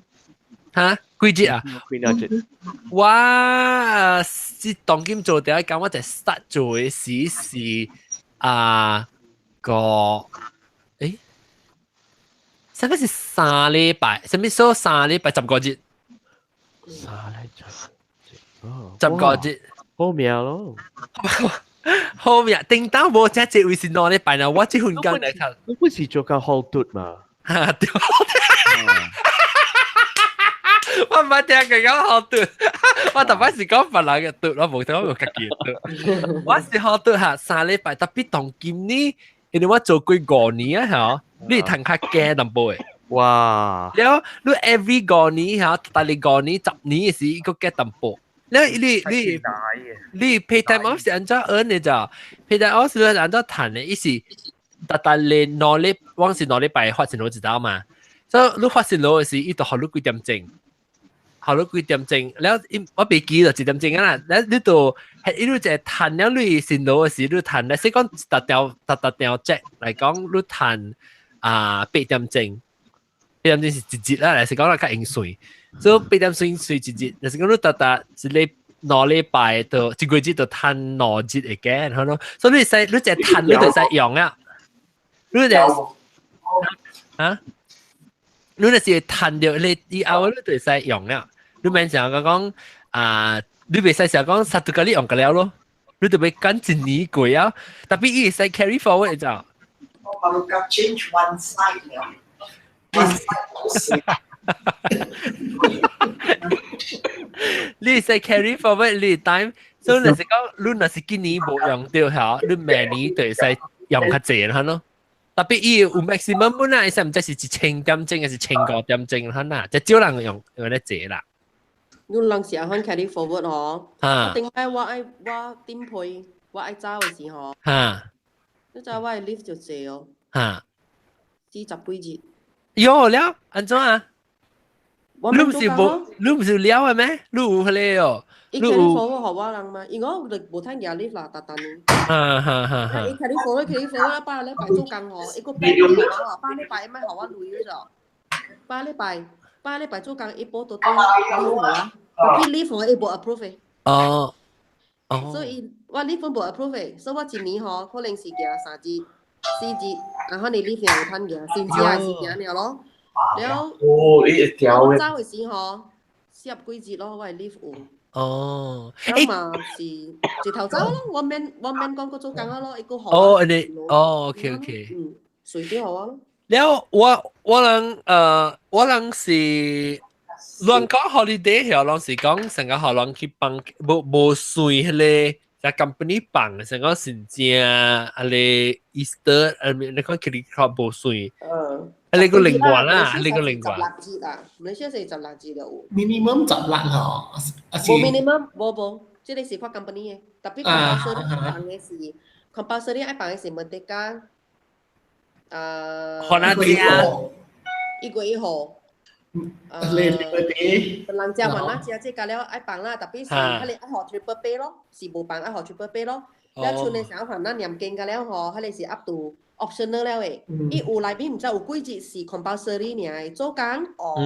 哈？幾日啊？幾若日？我是當今做第一工，我就 start 做的時是啊。個誒，啥物是三禮拜？啥物說三禮拜10個日？三禮拜十個日。好命咯。好命，叮當無這這位是兩禮拜啦，我這份工來睇。你不是做緊好嘟嘛？哈對。我唔捌聽過講好嘟，我特別是講別人嘅嘟，我無聽過家己嘅嘟。我是好嘟哈，3禮拜，特別當今呢，因為我做過5年啊，嚇，你趁較驚淡薄嘅。哇！了，你 every 五年嚇，大你5年、10年嘅時，伊閣加淡薄。了，你 pay time off 是按怎 earn 嘅咋？pay time off 是按怎趁嘅？伊是逐逐禮兩禮，往是兩禮拜發薪勞一道嘛。所以你發薪勞嘅時，伊就予你幾點鐘，予你幾點鐘。了，我袂記就一點鐘啊啦。了，你就係伊你就趁了你薪勞嘅時，你趁咧，說講逐條逐逐條 check 來講，你趁啊8點鐘。8點鐘是一日啦，來是講較用算。所以八點算算一日，就是講你逐逐一禮兩禮拜就一個月就趁兩日會嘅，好咯。所以你使你只趁你就使用啊，你就啊，你就是趁著你以後你就使用啊。你免想講講啊，你袂使想講殺到個你用個了咯，你就欲等一年過啊。特別伊會使 carry forward 就。我嘛要 change one side 了，one side 你使 carry forward 你 time，所以若是講你若是今年無用著嚇，你明年就會使用較濟啦咯。特別伊有 maximum 本來伊毋知是1000點鐘還是1500點鐘啦，呐，就少人用用得濟啦。你人是按 carry forward 嗬，啊頂擺我愛我頂批我愛走的時候，你知我的 leave 就濟哦，40幾日。喲了，按怎啊？我你唔是無，你唔是了嘅咩？你有彼個哦，伊你 carry 有 forward 予我人嘛，因為我就無趁舉 leave 啦，逐逐年。伊 carry forward carry forward，百禮拜做工吼，伊閣補予我，百禮拜伊莫予我累咗。百禮拜百禮拜做工，伊補倒轉予我，特別 leave 伊無 approve 的。所以我 leave 無 approve 的，所以我一年吼可能是舉3日、4日，然後你 leave 有趁舉，甚至也是舉爾咯。了，哦，你會調我走的時吼，40幾日咯，我的 leave 有。了嘛是一頭走咯，我免我免講閣做工啊咯，伊閣予我。哦，你哦，OK OK。嗯，隨便予我咯。了，我人是亂講 holiday 曉，攏是講成個學人去放，無無算彼個在 company 放，成個是正啊個 Easter，啊你講 credit card 無算。啊你個另外啦，你個另外。16日啊，馬來西亞是16日就有。 minimum 16嗬，啊是無 minimum，無無，這個是看 company 的，特別 compulsory 愛放的是 compulsory 愛放的是 Merdeka，啊。可能知啊。1月1號。你你人食嘛，咱食這個了愛放啦，特別是彼個愛予 triple pay 咯，是無放愛予 triple pay 咯。了像你想看咱念經個了吼，彼個是 up to optional 了的。伊有內面毋知有幾日是 compulsory 爾做工哦，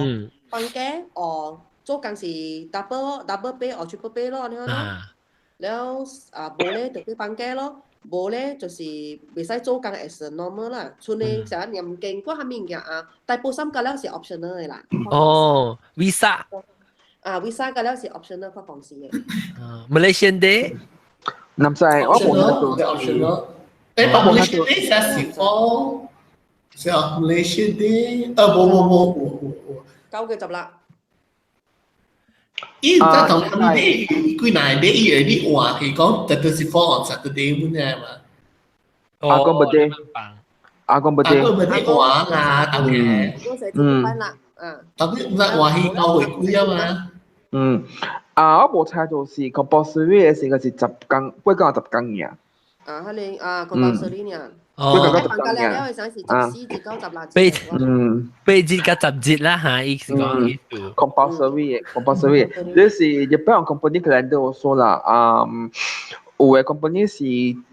放假哦，做工是 double double pay 或 triple pay 咯，按呢咯。了啊，無咧就去放假咯，無咧就是袂使做工 as normal 啦。像你成日念經，過啥物物件啊？大部分個了是 optional 的啦。哦，visa。啊，visa 個了是 optional 看公司的。 Malaysian Day。唔使，我無得做。 optional。誒，Malaysia Day 是講，是啊，Malaysia Day，啊，無無無無無無。 9月16。伊唔知同你幾若日伊會你換去講，特別是 fall on Saturday 本來嘛。阿公不對，阿公不對。阿公不對換啊，當然。嗯。啊。特別唔知換去九月幾啊嘛。嗯，啊，我無猜就是 compulsory 的時個是10工，8工10工爾。啊，可能啊，compulsory 爾。哦。放假了了的時是14日到16日。8日到10日啦嚇，伊是講意思。 compulsory compulsory，你是 depend on company calendar also 啦。嗯，有的 company 是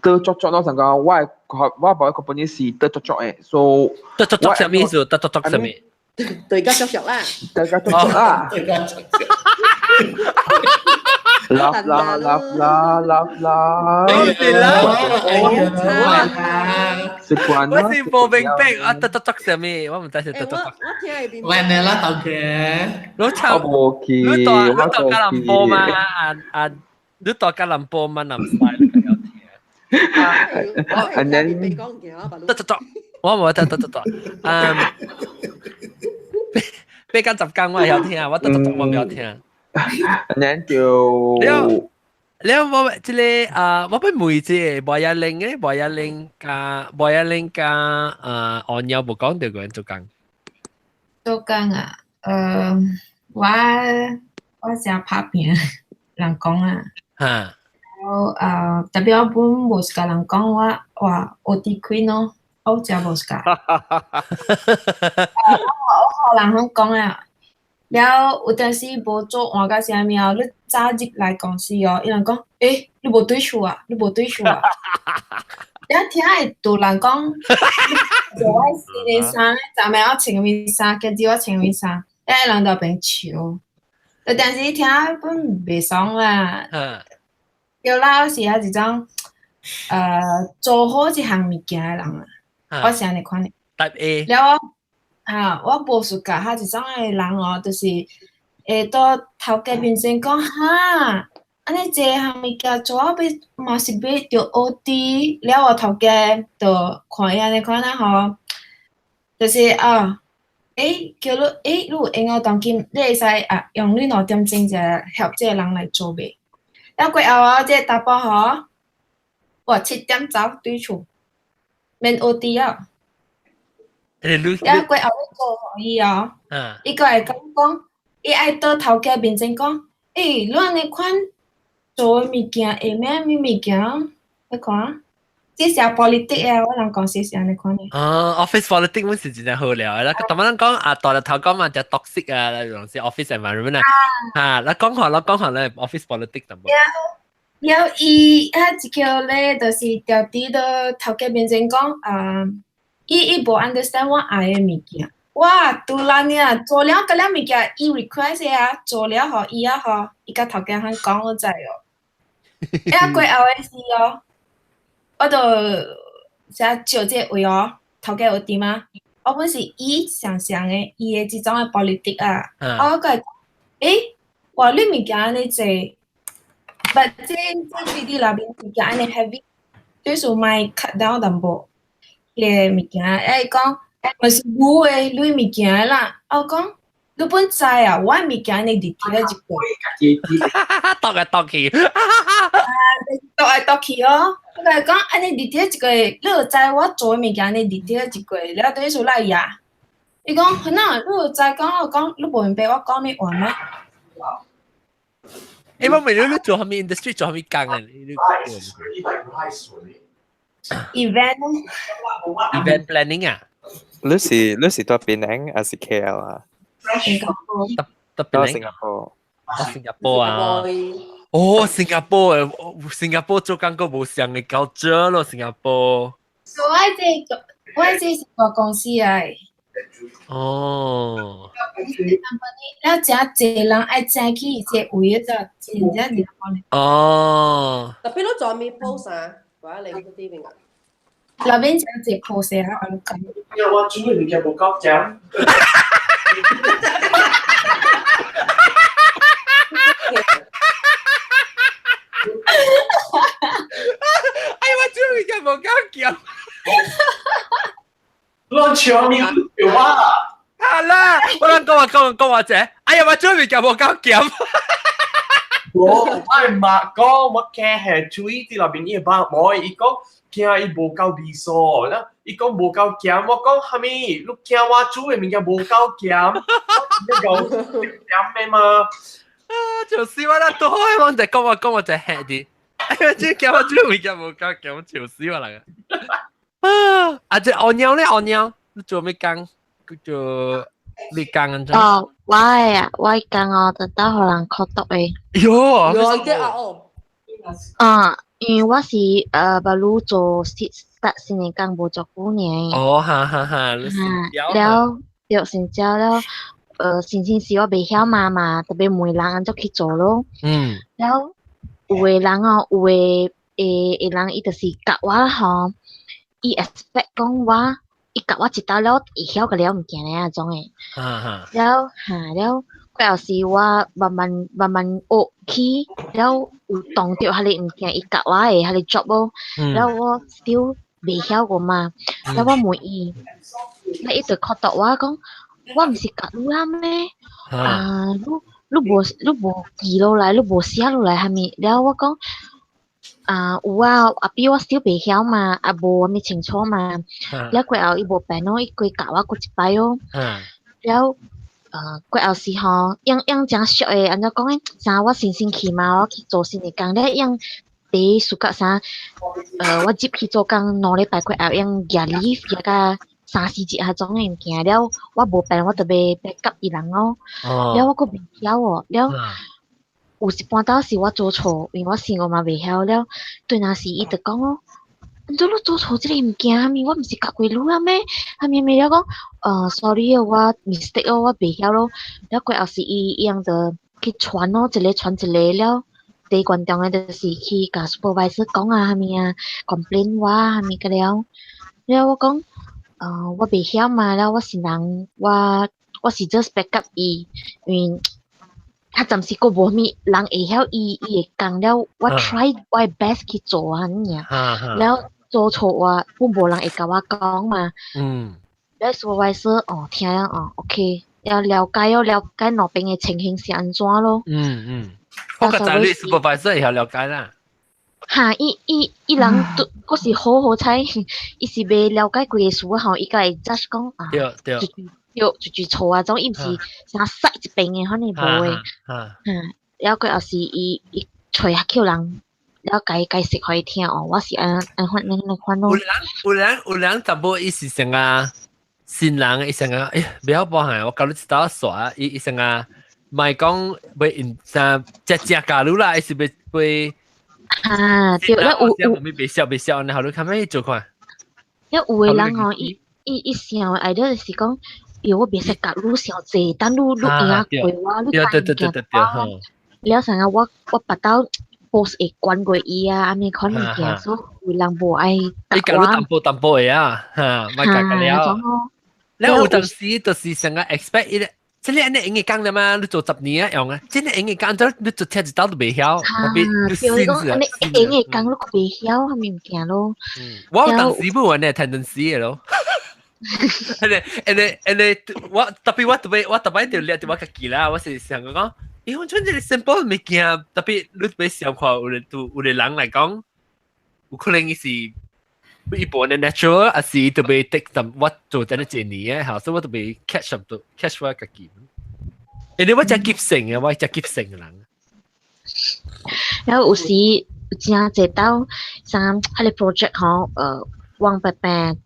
倒足足咯，像講我的我某 company 是倒足足的，所以倒足足啥物意思？倒足足啥物？對家足足啦。對家足足啦。對家足足。啦啦啦啦啦啦！啦，習慣我是無明白啊，得得得啥物？我毋知是得得得。我聽會明。喂，你啦，頭家。你唱，我無去，你蹛你蹛吉隆坡嘛？啊啊，你到吉隆坡閩南 style 你曉聽。 And then 得得得，我冇得得得得，嗯，八工十工我會曉聽，我得得得我唔曉聽。 And then 就了了我這個啊，我欲問這個無一玲嘅無一玲加無一玲加啊，按腰無講著個人做工。做工啊，我誠拍拚，人講啊。然後特別我本無是共人講我哇 OT queen 咯，我真無是共。我予人講講啊，了有陣時無做換甲啥物哦，你早入來公司哦，伊人講，欸，你無對厝啊，你無對厝啊。了聽會有人講，我新的衫，昨暝我穿啥物衫，今日我穿啥物衫，了人就變笑。有陣時聽本袂爽啦。對啦，我是抑一種，做好一項物件的人啊，我是按呢款的。 Type A。了我，啊，我無 suka 彼一種的人哦，就是會到頭家面前講哈，按呢這項物件做到尾嘛是欲著 OT，了我頭家就看伊按呢款啊吼，就是啊，欸，叫你欸，你有閒哦，當今你會使啊用你2點鐘就協這個人來做袂？了過後哦，這個查埔吼，哇，7點走對厝，免 OT 啊。了過後你做予伊哦，伊閣會講講，伊愛倒頭家面前講，欸，你按呢款做的物件會咩物物件？你看，這是 politic 啊，我人公司是按呢款的。哦，office politics 阮是真正好料的啦。逐擺人講啊，大日頭講嘛，就 toxic 啊，有時 office environment 啊，啊，你講下，你講下咧 office politics 淡薄。了伊啊一個咧，就是調佇到頭家面前講啊，伊無 understand 我愛的物件。哇，拄爛爾做了個了物件，伊 request 的啊，做了予伊啊吼，伊共頭家喊講我知哦。啊過後的事哦，我就寫照這個位哦，頭家有佇嗎？我本是伊想象的，伊的這種的 politic 啊，我閣會講，欸，哇，你物件按呢濟，but 這這對你內面物件按呢 heavy，就是莫 cut down 淡薄，彼個物件，啊伊講，嘛是有的，你物件啦，我講，你本知啊，我的物件按呢 detail 一個。踱來踱去。踱來踱去哦，我共伊講，按呢 detail 一個，你就知我做的物件按呢 detail 一個，了等於說來呀。伊講，很啊，你就知講，我講，你無明白我講啥物話嗎？欸，我問你，你做啥物 industry 做啥物工啊？你 event event planning 啊？你是佇檳城還是 KL 啊？新加坡。佇檳新加坡。新加坡啊！哦，新加坡誒，新加坡做工閣無相的 culture 咯，新加坡。我這是大公司來。哦。了誠濟人愛早起這位就真正是哦。特別你做咩 post 啊？我你嗰啲邊啊？內面誠濟 post 啊，我講。因為我煮的物件無夠鹹。哎呀，我煮物件無夠鹹。亂笑你笑我。好啦，我諗講話講講話者，哎呀，我煮物件無夠鹹。我我媽講，我驚係注意佇內面伊把無，伊講驚伊無夠味素，啦，伊講無夠鹹，我講啥物？你驚我煮的物件無夠鹹，你夠鹹的嗎？啊，笑死我啦！多我就講我講我就吃啲，哎呀，這驚我煮物件無夠鹹，笑死我啦！啊，啊這按貓咧，按貓，你做咩工？做咩工安怎？哦，我的啊，我的工哦，就當予人苦毒的。喲，喲，這啊哦。啊，因為我是baru 做 start 新的工無足久爾。哦，哈哈哈，你了，對，成交了，先先是我袂曉嘛嘛，特別問人按怎去做咯。了，有的人哦，有的會人伊就是教我吼，伊 expect 講我。伊教我一道了，會曉個了物件咧，種的。了，哈了，過後是我慢慢慢慢學起，了有當著彼个物件，伊教我的彼個 job 咯，了我 still 袂曉過嘛，了我問伊，了伊就看到我講，我毋是教你啊咩？啊，你無記落來，你無寫落來蝦米？了我講，啊有啊，後壁我 still 袂曉嘛，啊無蝦米清楚嘛，了過後伊無變咯，伊過教我閣一擺哦，了。過後時吼，樣樣誠熟的，按怎講呢？啥我新新去嘛，我去做新的工，了樣第暑假啥，我入去做工2禮拜過後，樣舉 leave 舉甲三四日彼種的物件，了我無變，我就欲 back up 伊人哦。了我閣袂曉哦，了有一半晝是我做錯，因為我生活嘛袂曉了，對那時伊就講哦。按怎你做錯這個物件，啥物我毋是教過你啊咩？啥物物了講，sorry 哦，我 mistake 哦，我袂曉咯。了過後是伊伊樣就去傳咯，一個傳一個了。第關重的就是去共 supervisor 講啊，啥物啊，complain 我啥物個了。了我講，我袂曉嘛，了我是人，我是 just back up 伊，因為較暫時閣無啥物人會曉伊伊的工了，我 try 我的 best 去做按呢爾，了做錯話，本無人會共我講嘛。了 supervisor 哦聽了哦，OK，要了解要了解兩邊的情形是按怎咯。嗯嗯，我覺得你 supervisor 會曉了解啦。哈，伊伊伊人都閣是好好彩，伊是袂了解規個事吼，伊會 judge 講啊，對對。對，就錯啊種，伊毋是啥塞一邊的，可能無的。嗯，了過後是伊伊揣較人，了解解釋予伊聽哦，我是按按款按款咯。有人有人有人淡薄伊是啥啊？新人伊啥啊？哎，袂曉報下，我教你一道煞，伊伊啥啊？莫講欲因啥食食教你啦，伊是欲欲。啊，對，了有有。袂曉袂曉，然後你較欲做看。了有的人吼，伊伊伊想的 idea 就是講。喲，我袂使共你傷濟，等你你贏過我，你帶物件我。了啥個我我別兜 boss 會管過伊啊，按呢款物件，所以有人無愛你共你淡薄淡薄的啊，哈，莫共共了。了有當時就是成個 expect 伊個，這個按呢用會講的嘛？你做10年啊用啊，這個用會講，你做聽一道都袂曉，特別你信是啊。按呢用會講，你閣袂曉，啥物物件咯？我有當時無按呢 tendency 的咯。按呢按呢按呢，我特別我特別我特別就掠著我家己啦，我是想講，伊講像這個 simple 物件，特別你欲想看，有的對有的人來講，有可能伊是伊無呢 natural，還是特別 take 淡我做這呢一年的，所以我特別 catch up 到 catch 我家己。因為我真急性的，我真急性的人。然後有時真濟道啥，彼個 project 吼，往白白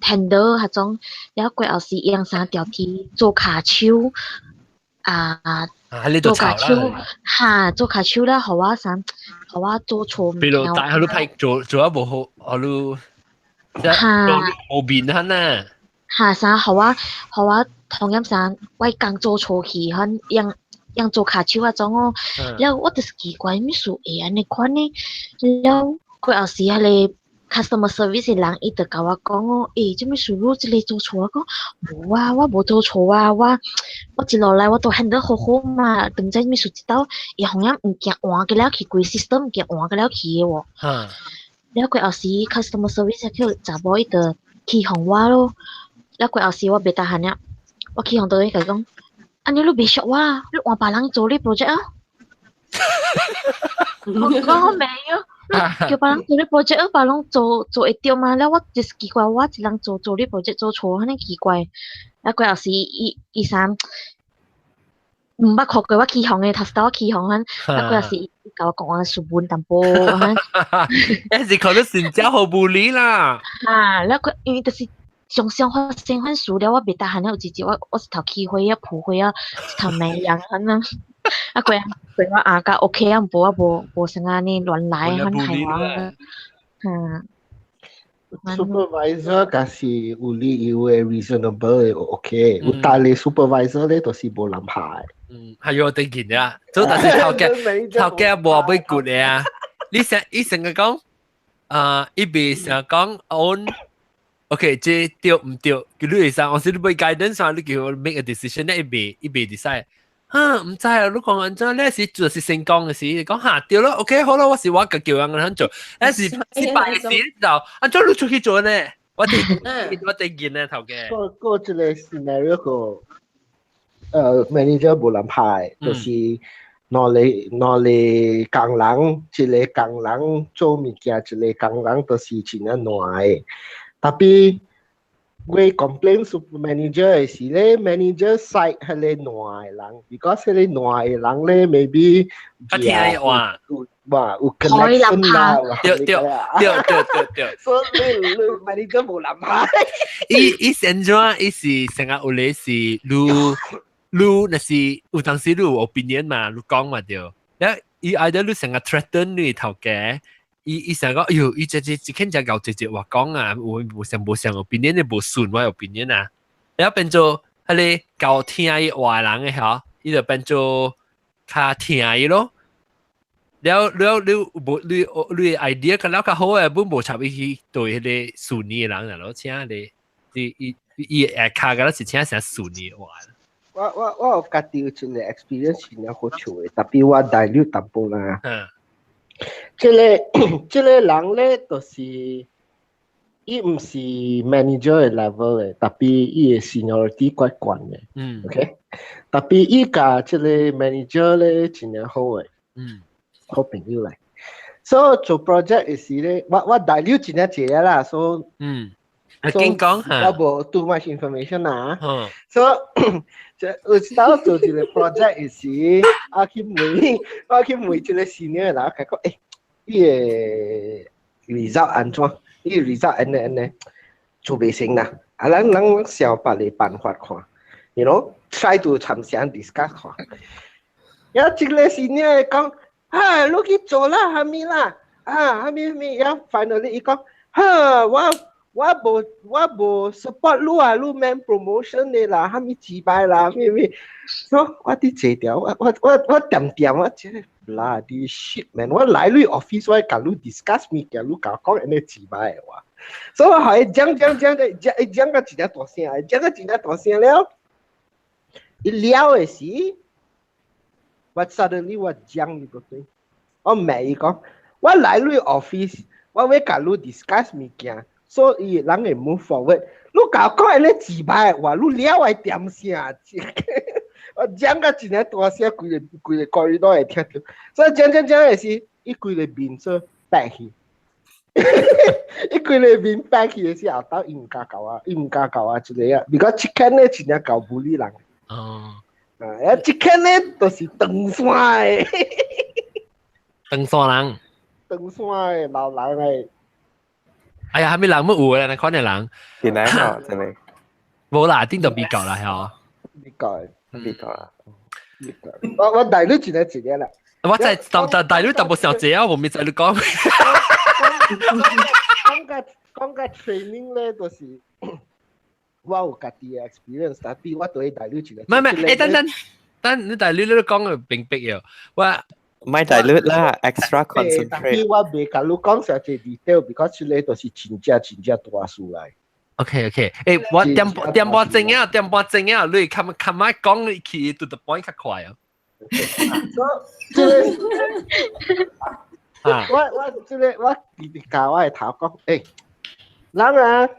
tender 彼種，了過後是用三條鐵做跤手啊，做跤手，哈，做跤手了，予我啥，予我做錯物比如大，予你歹做做得無好，予你哈無面哈呐。哈啥，予我予我同樣啥，我工做錯去，彼用用做跤手彼種哦，了我就是奇怪，物事會按呢款呢？了過後時彼個 customer service 的人，伊就共我講哦，欸，做物事你這個做錯？我講無啊，我無做錯啊，我我一路來我都 handle 好好嘛，當陣物事一道，伊好像物件換個了去，規 system 物件換個了去的喎。了過後時 customer service 叫查某伊就起哄我咯，了過後時我袂 tahan 了，我起哄倒去共伊講，按呢你袂熟我，你換別人做你 project 啊？我講我沒有。叫別人做你 project 啊，別人做做會對嗎？了我就是奇怪，我一人做做你 project 做錯，按呢奇怪。啊，過後時伊伊啥毋捌看過我起哄的，頭先我起哄啊，啊過後時伊共我講我斯文淡薄，抑是可能真正好無理啦。啊，了佢因為就是常常發生款事了，我袂 tahan 了，有一日我我一頭起火啊，撲火啊，一頭罵人按呢。啊，過過我阿甲 OK 啊，無我無無啥按呢亂來，款害我。嗯。 Supervisor 假是有理由的 reasonable 的 OK，有但係 supervisor 咧就是無人拍的。嗯，係有對見啊，做但是頭家頭家無欲顧的啊。你想伊成個講，啊，伊袂想講 on，OK，這對毋對？佢你會使，我是你欲 guidance 啊，你叫我 make a decision 咧，伊袂伊袂 decide。哈，毋知啊，你講按怎，你是就是成功嘅事，講哈對咯，OK 好咯，我是我家叫人咁做，但是失敗嘅時就按怎你出去做呢？我哋見呢頭嘅。個個這個 scenario 個manager 無人派，就是兩個工人，一個工人做物件，一個工人就是真正爛的。Tapi 我 complain super manager 的時咧，manager side 彼個爛的人，because 彼個爛的人咧，maybe 啊聽伊話，哇有 connection 啦，對對對對對對。所以你 manager 無人派。伊伊先怎？伊是成日有咧是你你若是有當時你有 opinion 嘛，你講嘛對。了伊愛得你成日 threaten 你頭家。伊伊成日講，哎喲，伊這這這肯只搞直接話講啊，有無相無相 opinion，你無順我 opinion 啊。了變做彼個夠聽伊話人的吼，伊就變做較聽伊咯。了了你無你你 idea 較了較好的，本無插伊去對彼個順伊的人咯，請你你伊伊下跤敢若是請成順伊的話。我有家己有一個 experience 真正好笑的，tapi 我 dilute 淡薄啦。這個人咧，就是伊毋是 manager 的 level 的，tapi 伊的 seniority 較懸的。OK，tapi 伊佮這個 manager 咧真正好的。好朋友來。所以做 project 的時咧，我 dilute 真正濟啦，所以緊講我無 too much information 啊。所以這有一道做一個 project 的時，我去問這個 senior 人，佢講，欸，伊個 result 按怎？伊個 result 按呢按呢做袂成啦。啊，咱咱想別個辦法看，try to 參詳 discuss 看。呀，這個 senior 講，啊，你去做啦，蝦米啦？啊，蝦米蝦米？呀，finally 伊講，哈，我無 support 你啊，你免 promotion 的啦，蝦米失敗啦，咩咩，所以我佇坐條，我恬恬，我這個 bloody shit man，我來你 office 我共你 discuss 物件，你共我講按呢失敗的話，所以我予伊講講講講，伊講到真正大聲，講到真正大聲了，伊了的時，我 suddenly 我講伊個對，我問伊講，我來你 office，我欲共你 discuss 物件。所以人會 move forward。你共我講按呢失敗話，你了會點聲？我講到真正大聲，規個規個 corridor 會聽著。所以講講講的時，伊規個面做白去。伊規個面白去的時後頭，伊毋敢共我，伊毋敢共我一個啊。because chicken 咧真正𠢕 bully 人。啊，chicken 咧就是長山的。長山人。長山的老人的。哎呀，係咪人乜有嘅？那款嘅人，見嚟嗬，真係。冇啦，頂到比較啦，嗬。比較，比較啦。比較。我大女一個一個啦。我在大大大女淡薄小姐啊，我未在你講。講個 training 咧，就是我有家己嘅 experience，但我對大女一個。唔係唔係，欸等等，等你大女你都講個明白嘅，我。唔係 dilute 啦，extra concentrate。但我袂共你講啥濟 detail，because 這個都是真正真正大事來。 OK，欸，我點點半鐘啊，點半鐘啊，你較較莫講去 to the point 較快啊。所以這個，我這個我直直教我的頭講，欸，人啊，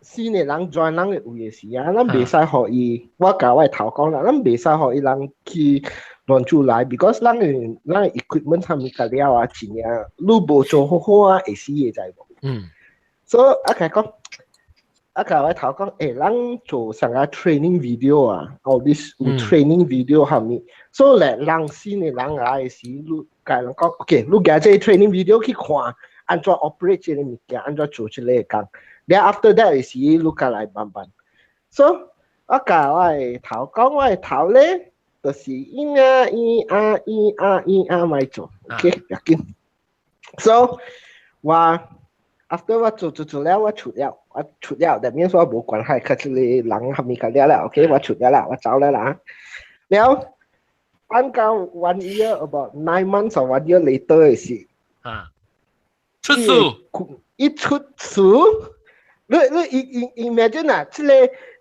新的人 join 咱的位的時啊，咱袂使予伊，我教我的頭講啦，咱袂使予伊人去亂出來，because 咱的 equipment 啥物甲了啊，真正你無做好好啊，會死的知無？所以我共伊講，我共我頭講，欸，咱做啥個 training video 啊，哦，this 有 training video 啥物，所以咧，人新的人來的時，你共人講，OK，你舉這個 training video 去看，按怎 operate 這個物件，按怎做這個工。then after that 的時，你較來慢慢。所以我共我的頭講，我的頭咧，就是咿啊咿啊咿啊咿啊莫做，OK，不要緊。So 我 after 我做做做了，我出了，我出了，但免說我無關係，佮這個人還沒較了了，OK，我出了啦，我走了啦。了，按到 one year about 9 months or one year later 的時，啊，出事，一出事，你你 imagine 啊，這個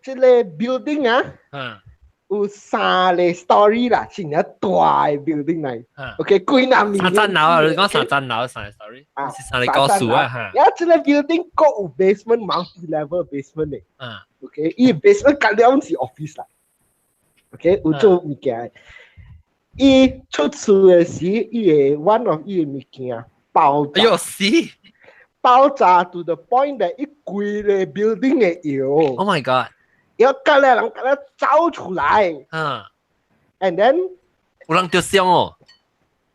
這個 building 啊，有三個 story 啦，是一大 building 嚟。OK，幾難三層樓啊！你講三層樓三個 story，是三個高數啊嚇。呀，這個 building 各有 basement multi level basement 嘅。OK，伊 basement 隔了是 office 啦。OK，有做物件。伊出事嘅時，伊個 one of 伊個物件爆炸。哎喲死！爆炸 to the point that 伊規個 building 嘅搖。 Oh my god！要隔咧人隔咧走出來。And then 有人著傷哦。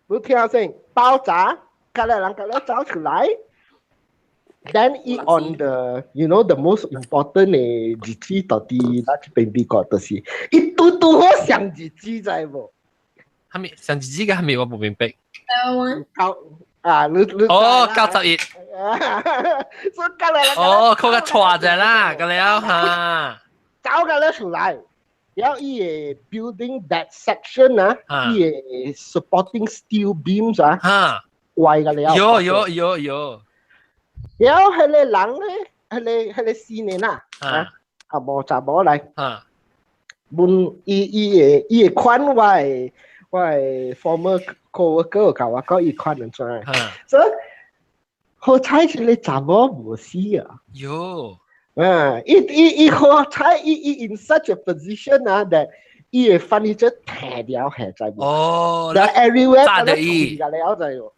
你聽先，爆炸，隔咧人隔咧走出來。Then 伊 on the you know the most important 嘅日子到底咱這邊美國就是，伊拄拄好上日子知無？係咪上日子嘅係咪我無明白？九啊，你你哦，91。所以隔咧人哦，佢個錯者啦，個了嚇。走個咧出來，然後伊個 building that section 啊，伊個 supporting steel beams 啊，壞個了。有有有有。然後彼個人咧，彼個新的啦，啊，啊無查某來，問伊伊會款我的 former coworker 共我講伊款按怎，所以好彩這個查某無死啊。喲。啊！伊伊伊好彩，伊伊 in such a position 啊，that 伊個 furniture 踢了下知無？哦，但 everywhere 個咧碎個了知無？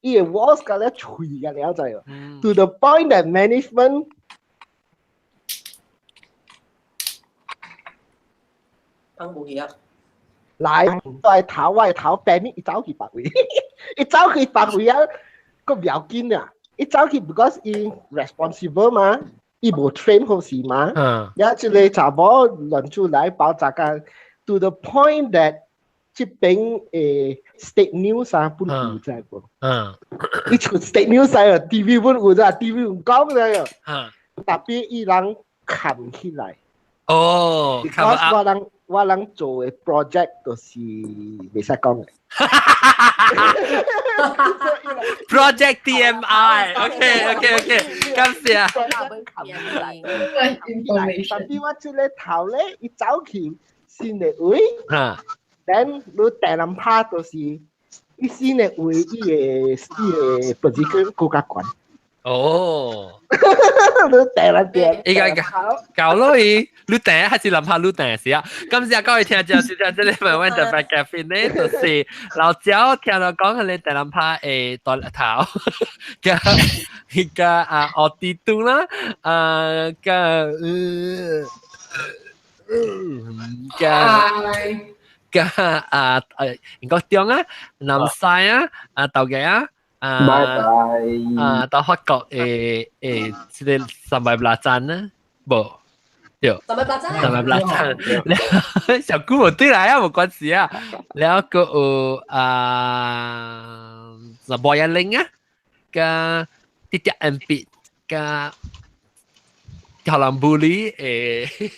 伊個 walls 個咧碎個了知無？To the point that management 放無去啊！來來頭我頭病伊走去別位，伊走去別位啊，閣不要緊啊！伊走去 because 伊 responsible 嘛。伊無 train 好勢嘛，也這個查某亂出來爆炸甲，to the point that 這邊的 state news 啊本有知無？伊出 state news 啊，TV 本有咋，TV 有講了，特別伊人冚起來。哦，because 我人做的 project 就是袂使講的。 Project TMI，OK OK OK，感謝。特別我這個頭咧，伊走去新的位，then 你第兩拍就是伊新的位，伊個 position 閣較懸。哦，你第兩點。伊個搞落去，你第一還是諗下你第時啊？今時各位聽眾，是聽這裡問問特別咖啡呢，就是老趙聽到講佢哋第兩拍誒大頭，加彼個啊奧迪東啦，啊加加加啊誒，應該中啊，南西啊，啊豆嘅啊。啊，啊，到法國誒，這個380站啊，無對，380站，380站，小姑無對來啊，無關係啊，了閣有啊，無一零啊，加滴滴 M B 加可能布里誒，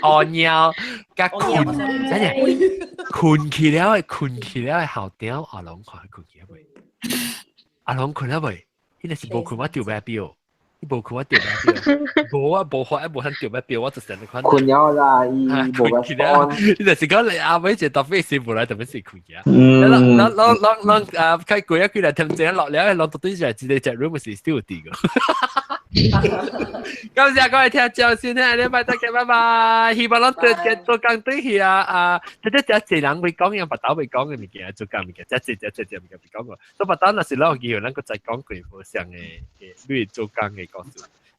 屙尿加困，真係困起了，困起了的後點阿龍看困起未？阿龍困了未？伊若是無困，我掉咩表？伊無困，我掉咩表？無啊，無法，無通掉咩表，我就成日看。困了啦，伊無 respond。你就是講你阿妹一特別是無來，特別是困去啊。咱咱咱咱咱啊，開過一幾來點鐘落了，落到對住一個隻 room 是 still 佇個。感謝各位聽眾先聽，禮拜再見，拜拜。希望咱對嘅做工對去啊啊！這這這濟人會講，用白頭會講嘅物件，做工物件，這這這這這物件未講過。做白頭若是咱有機會，咱閣再講幾無相嘅嘅，你做工嘅故事。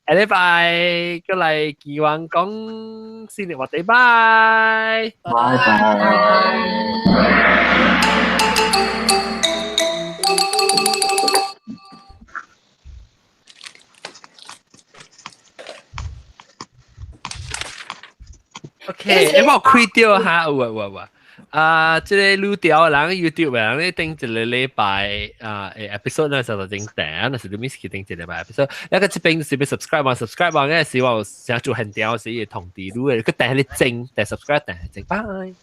下禮拜閣來期望講新的話題，拜拜拜。 OK，欸，我有開著哈，有啊有啊有啊。啊，這個愈調的人 YouTube 的人咧頂一個禮拜啊，episode 那時候就整定，那是你 miss 去頂一個禮拜 episode。那個這邊是欲 subscribe 嘛，subscribe 嘛，嗰時我有成做現場時會通知你的，閣訂彼個鐘，訂 subscribe 訂彼個鐘，拜。